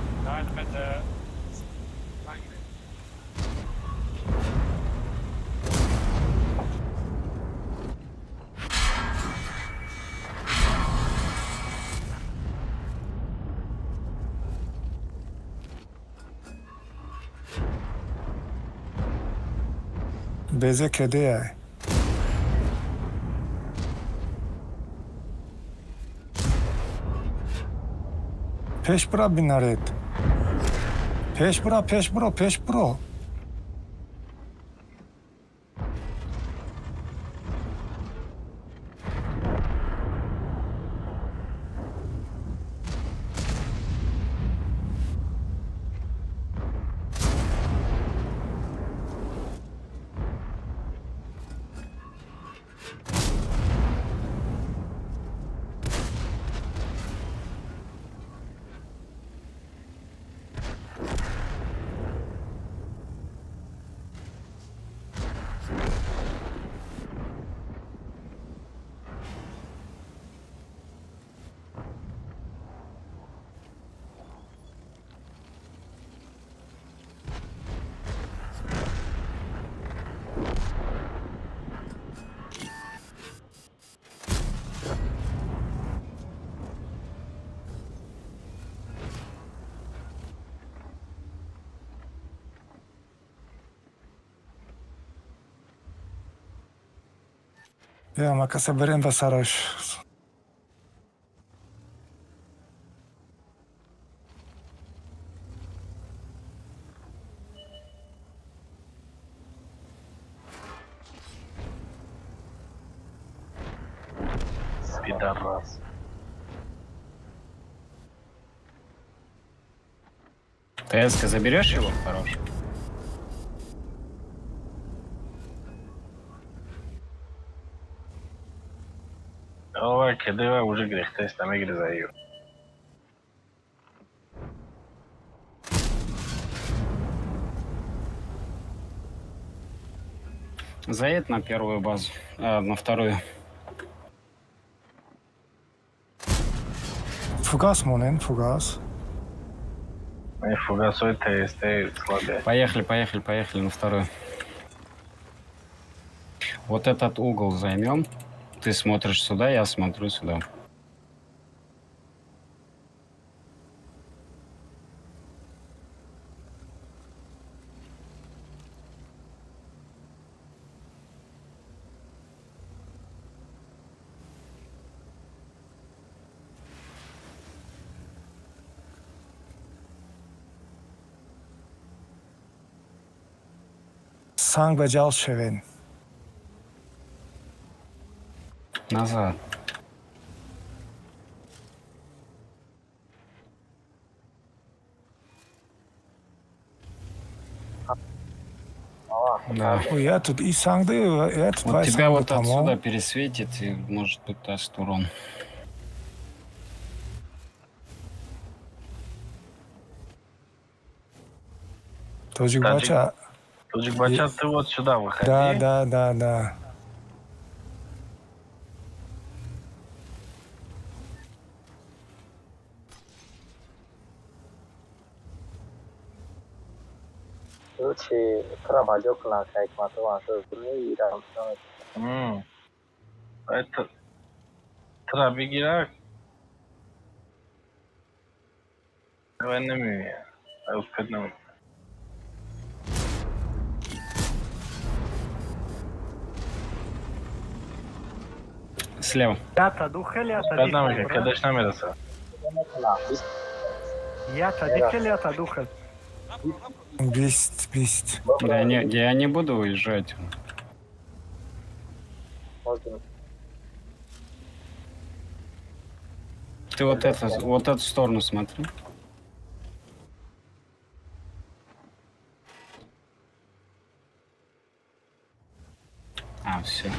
Безе кедеяй. Пеш бура бинаред. Пеш бура, пеш буро, пеш буро. Я макаса берем ба сараш. Пидорас. ТСК заберешь его? Хорош. Давай, кедева уже грехтест, там игры за ее. Заедь на первую базу, на вторую. Фугас монен, фугас. Фугасой ТСТ слабее. Поехали, поехали, поехали на вторую. Вот этот угол займем. Ты смотришь сюда, я смотрю сюда. Санг ба ҷал шевен. Назад. Да. Ой, я тут и санг даю, я тут Вот вай тебя санг вот тамом. отсюда пересветит и, может быть, даст урон. Тоҷик бача. Тоҷик бача, ты вот сюда выходи. Да, да, да, да. Короче, тра баҷо кунад, ҳикматова шуд. Меирам. Это тра бигира. Давай намемия. Ай успеть нам. Слева. Ята духел, ята Успеть нам, дихел, брат. кадаш намераса. Ята дихел, ята духел. Бист, бист. Да, не, я не буду уезжать. Может, Ты вот это, вот эту сторону смотри. А, все.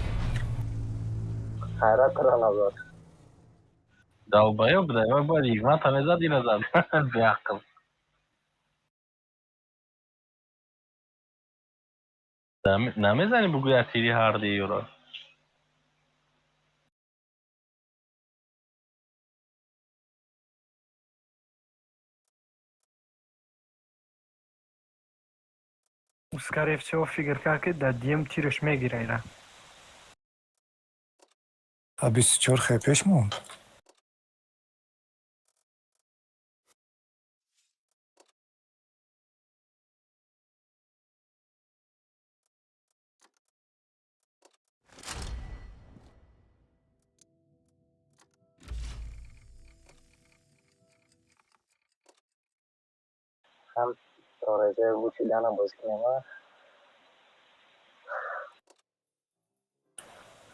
Хайрат назад. Долбоёб, давай бояд Игната мезад, назад. Беақл. Намезанӣ бугӯя тири ҳарди ёро. Скорее всего, фикр кард, ки дар дм тираш мегира ира. А 24 хе пеш монд. Ҳам то резерв бучидана бозӣ кунем, а?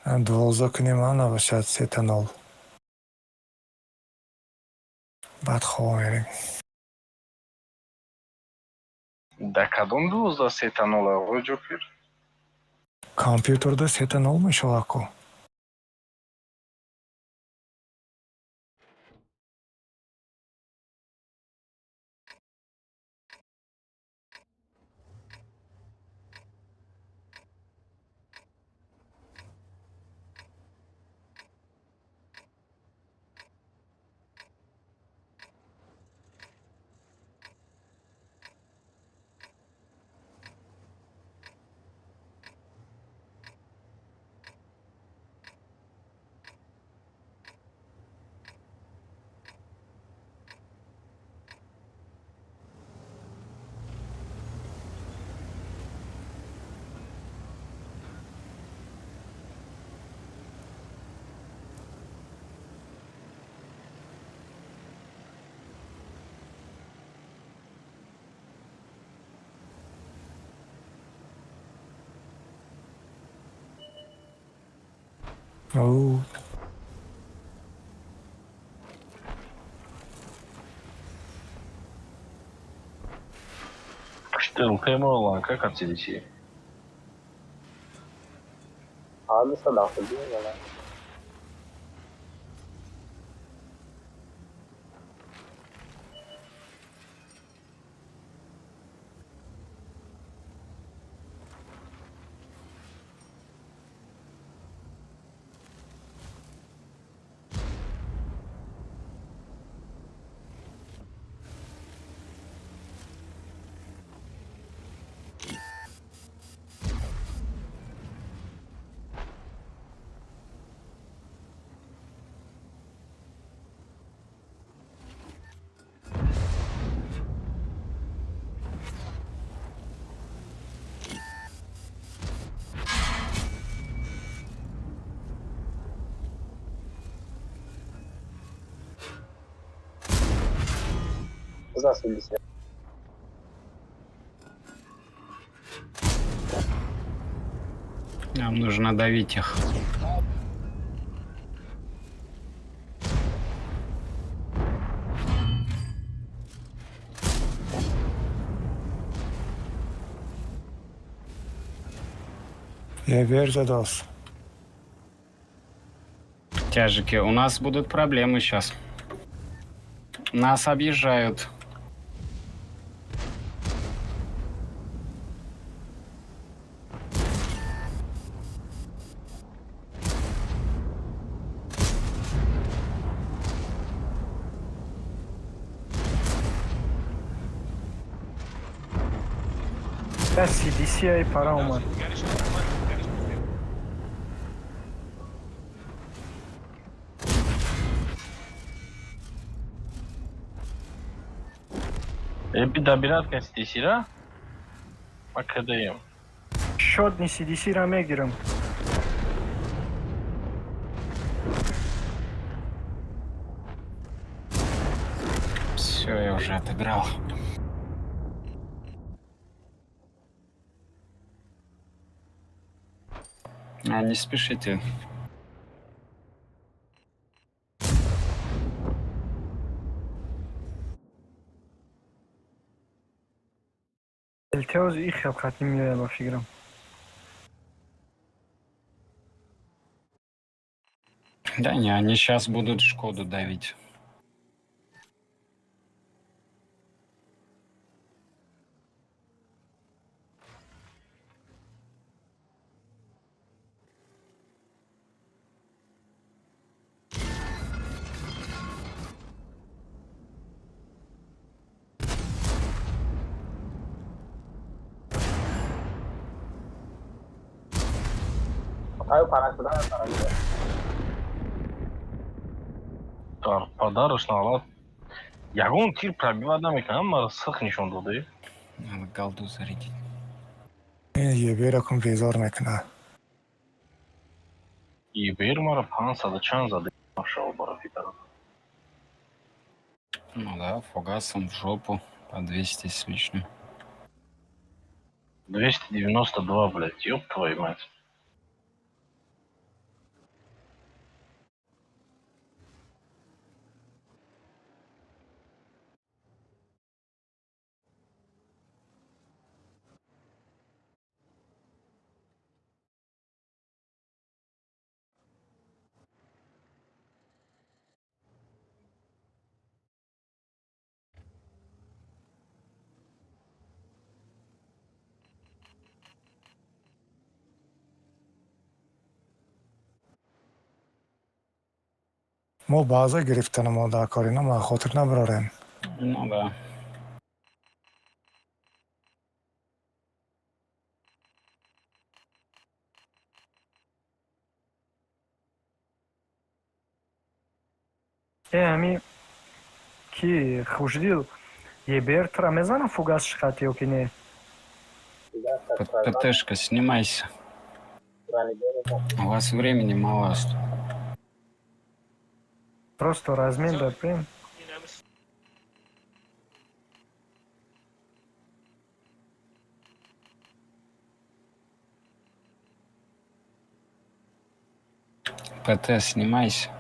12 кунем, а набошад сета нол. Баъд хоб мерем. Да кадом 12 сета нол, оғои Ҷокир? Компютерда сета нол мешавад ку. Оу. Пушти рукаи как отсидичи? 272 мена. За 70. Нам нужно давить их. Я вер задался. Тяжики, у нас будут проблемы сейчас. Нас объезжают. Да, CDC ай пара омад. Добират кан CDC-ра? Ма кадаем. Шотни CDC-ра мегирам. Все, я уже отыграл. А, не спешите. Элтеоз их хел қатӣ меояд, ба фикрам. Да не, они сейчас будут Шкоду давить. Аю пара шуда, пара шуда. Дар подарочный ҳолат ягон тир пробивать намекунам, маро сих нишон доде. Надо голду зарядить. Ин ебера кун безор мекунад. Ибер маро 500 чанд заде, машалло, бара фитара. Ну да, фугасом в жопу по 200 с лишним. 292, блядь, ёб твою мать. Мо баъза гирифтанам дар кор ина ма хотир набарорем. Ну да. Э, ҳами ки хушдил ебер тра мезана фугас шиқат ё ки не? ПТшка, снимайся. У вас времени мало осталось. Просто размен дапем. ПТ, снимайся.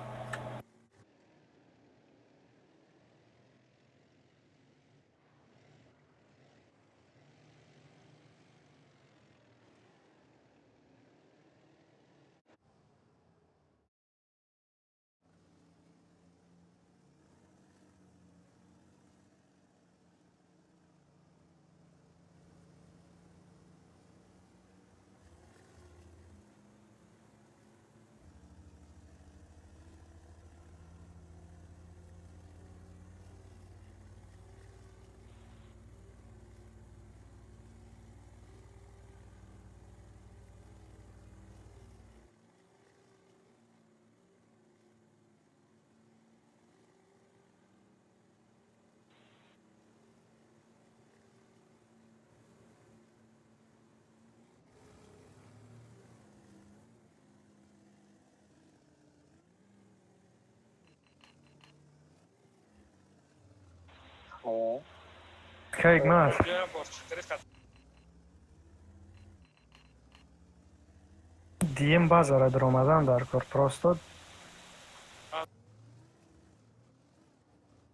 Кайк мас. Дием базара даромадан дар кор просто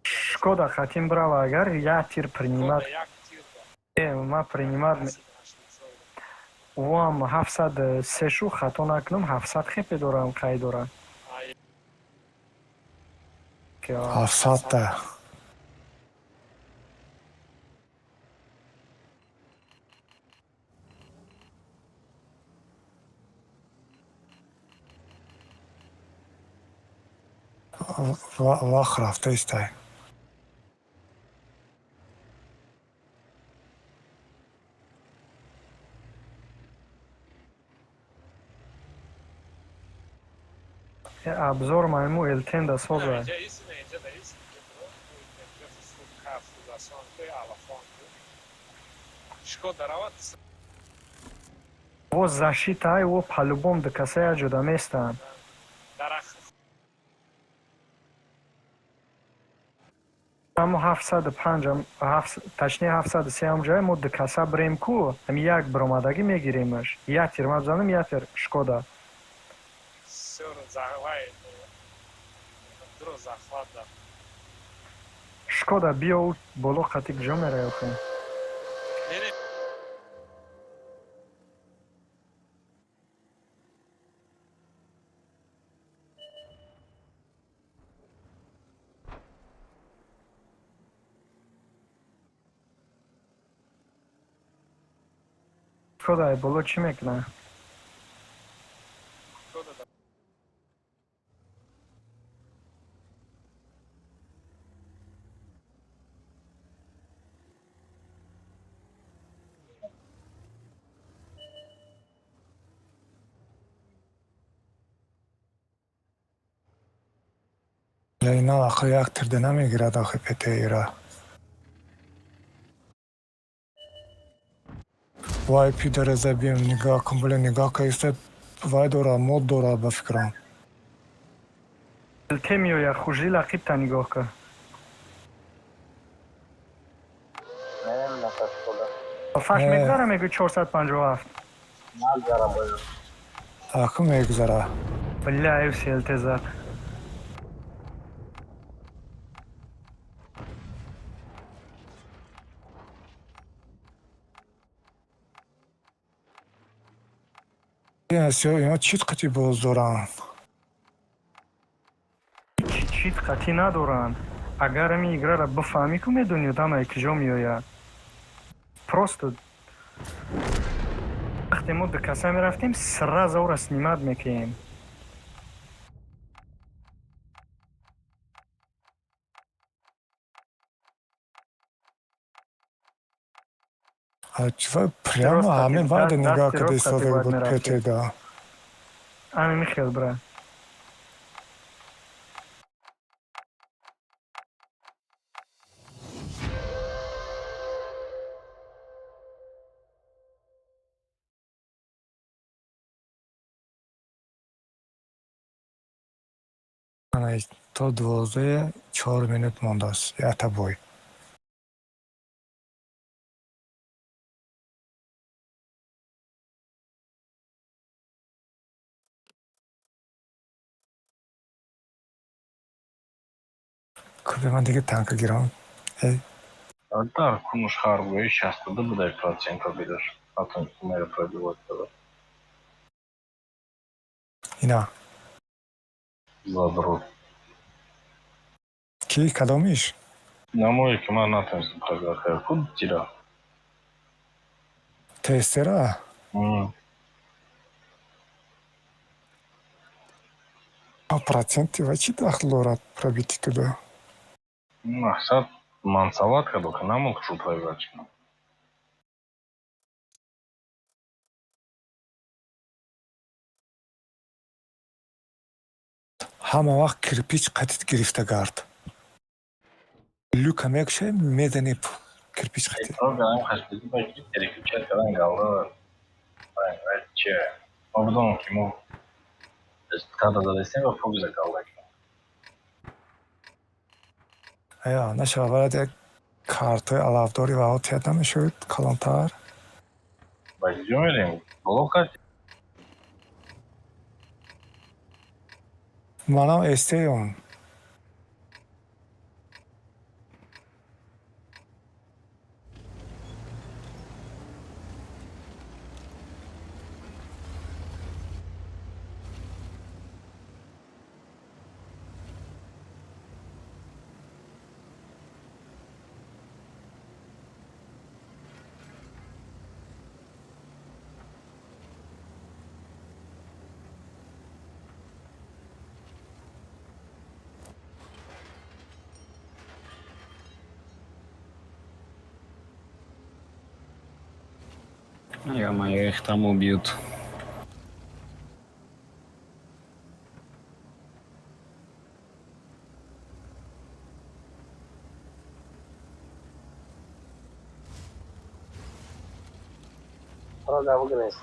Шкода хатим брава, агар як тир принимать. Э, ма принимать вам 703 шу, хато накунам, 700 хепе дорам, қай дорам. 700-та. Вақт рафта истай. Обзор майму элтенда соза. Во защита ай, во по-любому до касая ҷуда местанд. Амо 705, точнее 703 ҷое мо ду каса бирем ку, ҳами як биромадагӣ мегиремаш. Як тир ма бизанам, як тир Шкода. Шкода биё боло қати куҷо меравӣ охе? Не, не. Шкода ай боло чӣ мекунад? Шкода да. Ина ақл як тирде намегирад охи ПТ-ира. Вай пидора забием, нигоҳ кун, блин, нигоҳ кун, иста вай дора, мод дора ба фикрам. ЛТ меояд, хужрил ақибта нигоҳ кун. Намемонад Шкода. Фаш Не. мегзара мегӯй 457. Нагзара бояд. Ахы мегзара. Бля, ФС ЛТ зад. Ино чит қати боз доранд? Чит қатӣ надоранд. Агар ами играра бифаҳмӣ ку медонӣ одамае куҷо меояд. Просто вақте мо ду каса мерафтем, сразу ӯра снимать мекунем. Прямо ҳамин вайда нигоҳ карда истода буд ПТ-да. Ами михел бра. То 12:04 минут мондааст. Якта бой. Кӯбе ман дига танка гирам. Дар кунуш ҳар бои 62 будай процент победаш. Потом мера пробивать тогда. Ина. Задрот. Ки кадомиш? Намое ки ман натонистам пробивать кард. Куд тира? Тестера? А проценти ва чӣ дахл дорад пробитие туда? Мақсад мансават кард, ки намон шу пробивать кунам. Ҳама вақт кирпич қатит гирифта гард. Люка мекушай, мезани кирпич қатит. Переключать кардан галда че мо бидонам ки мо када задастем ва фокуса галда. Ая, нашава валад як картои алафдори ва тият намешуд калонтар. Ба куҷо мерем? Боло қати? Манам эстеюм. Ё-моё, их там убьют. Рога выгрыз.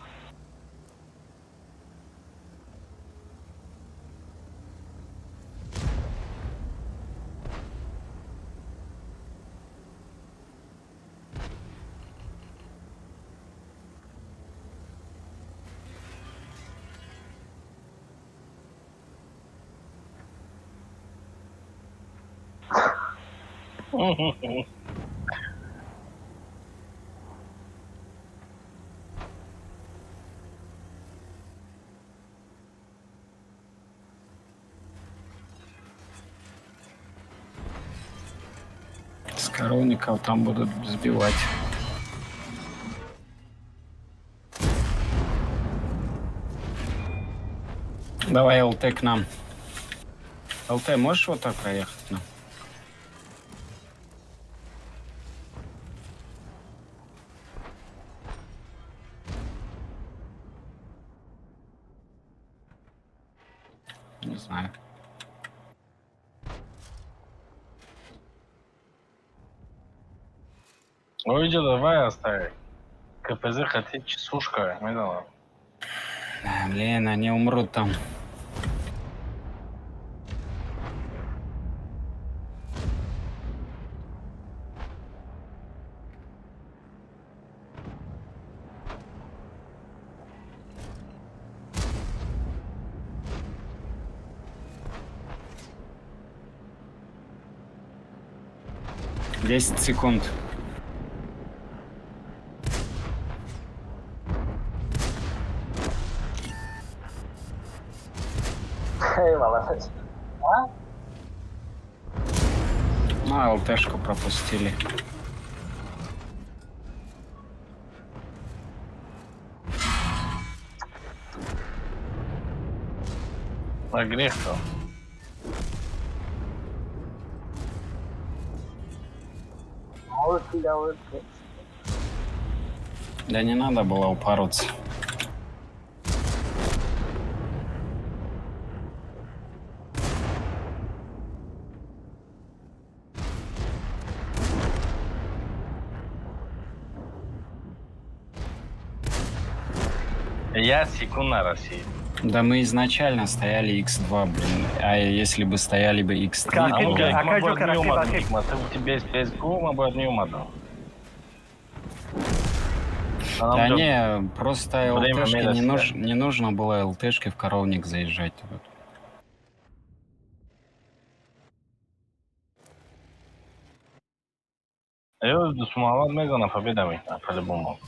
С коровников там будут сбивать. Давай ЛТ к нам. ЛТ, можешь вот так проехать? Ну? Не знаю. Ну иди давай оставь. КПЗ хотеть чесушка, медала. Блин, они умрут там. Десять секунд. Эй, молодец. А? Ну, ЛТшку пропустили. На грех-то. Да не надо было упороться. Я секунд на России. Да мы изначально стояли X2, блин. А если бы стояли бы X3, А то... мы, блядь, мы бы одни умадом. Ты тебе CSGO, мы бы одни умадом. Да не, просто Время ЛТшки меряется. не нужно было ЛТшки в коровник заезжать. Вот. Я Мухаммад мезана победа мекунад по-любому.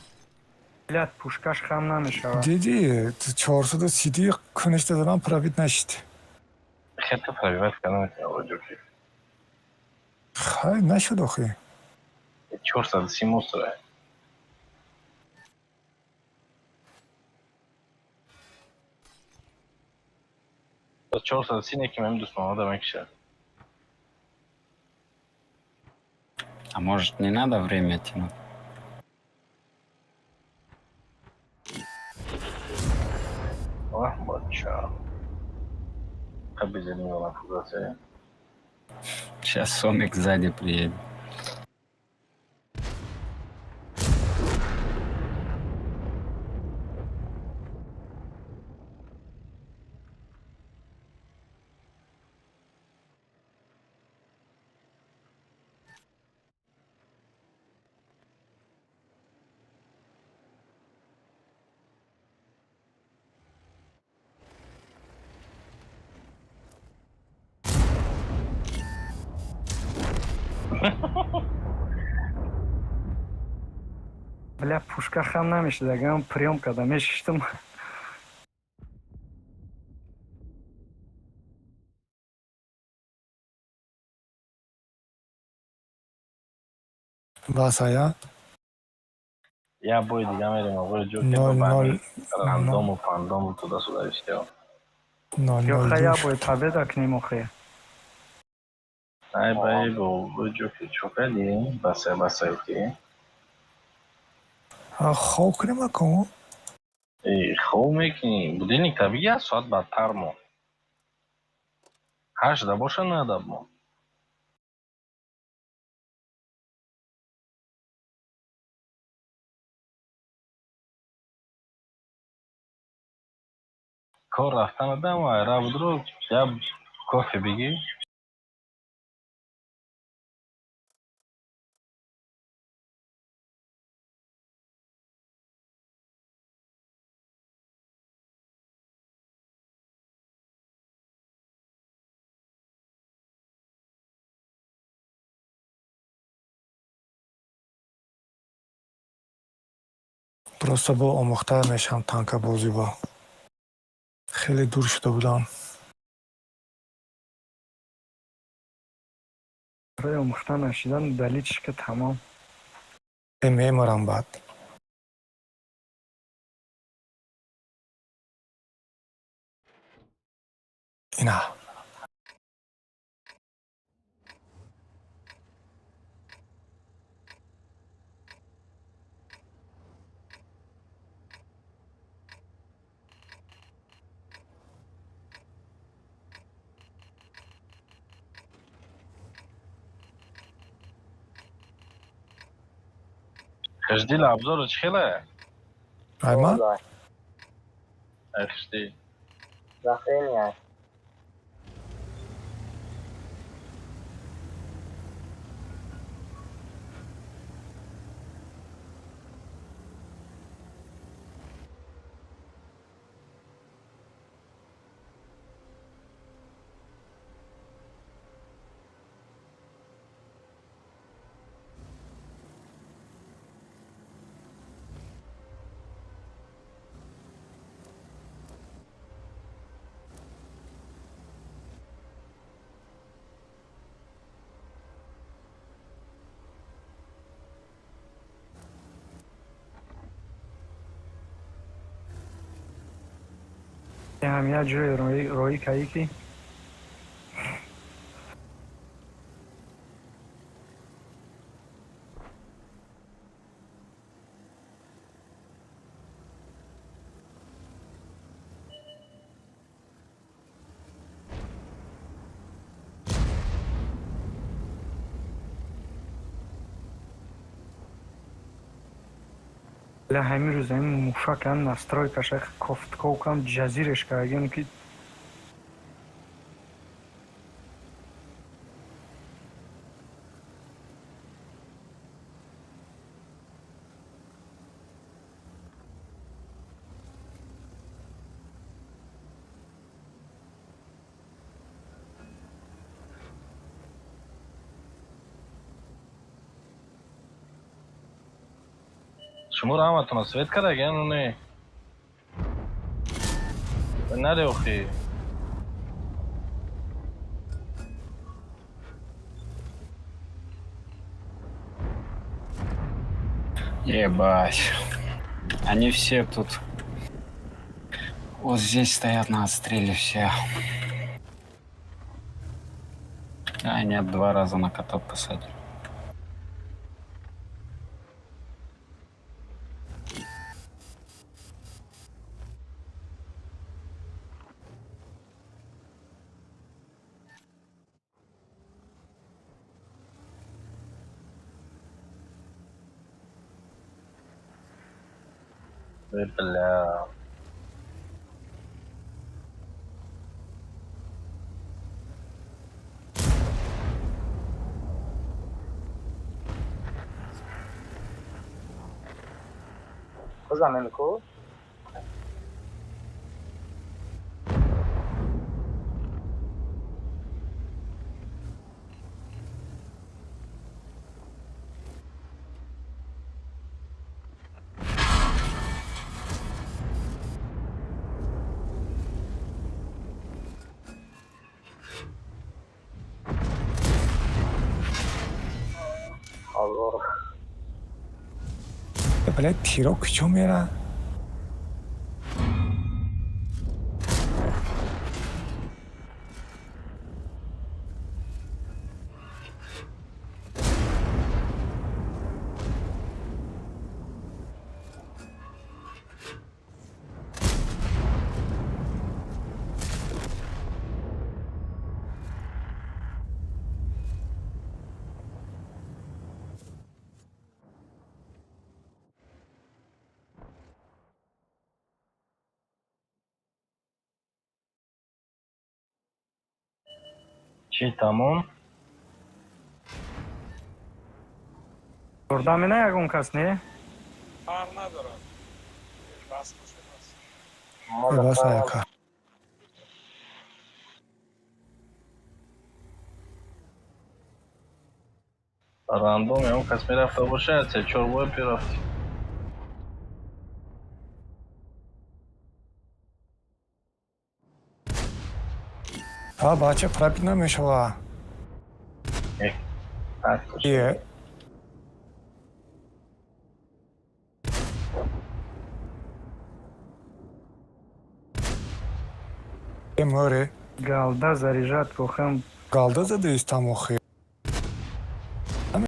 Блядь, пушкаш хам намешавад. Диди, 430 куништа задам пробить нашид. Хета пробивать кардан метавонад ҷоки. Хай, нашуд охи. 430 мусора. 430 не ки мем дӯст Муҳаммада мекушад. А может, не надо время тянуть? Оҳ, бача. Хабизани вала фугасе. Сейчас Сомик сзади приедет. Бля, пушка хам намешид, агар приём карда мешиштам. Бас ая? Я бой дига мерем, оғои ҷоки Ноль, ноль, рандому пандому туда-сюда и всё. Ноль, Ё ноль, хая ду. бой победа кунем охе. Ай бай бо ҷоки чо кардӣ? Басай басай ки. А, хоб кунем акун? Э, хоб мекунӣ. Будильник та биги як соат баъдтар мо. 8 да боша 9 да мо. Кор рафтан адам равдро як кофе бигир. Просто бо омӯхта мешавам танкабозӣ бо. Хеле дур шуда будам. Барои омӯхта нашидан даличка тамом. Меморам баъд. Ина. Хеждила обзору чӣ хеле? Айма? Ай хежди. Захения. Ҳам як ҷое роӣ кардӣ ки ля ҳамин рӯз ҳамин мушакам настройкаша кофткокам ҷазиреш кардем ки Шуморо ҳаматона свет кардаген не? Наре охи. Ебать. Они все тут. Вот здесь стоят на отстреле все. А, нет, два раза на каток посадили. Э, бля. Куза ку? Алло. Блядь, тиро куҷо мера? Чӣ тамом? Ёрдаме на ягон кас не? Фарқ надорад. Бас бошад бас. Бас аяка. Рандом ягон кас мерафта бошад, се чор бор пирафт. А, бача, пробить намешава. Е. Море. Голда заряжать кохам. Голда задаист там охи.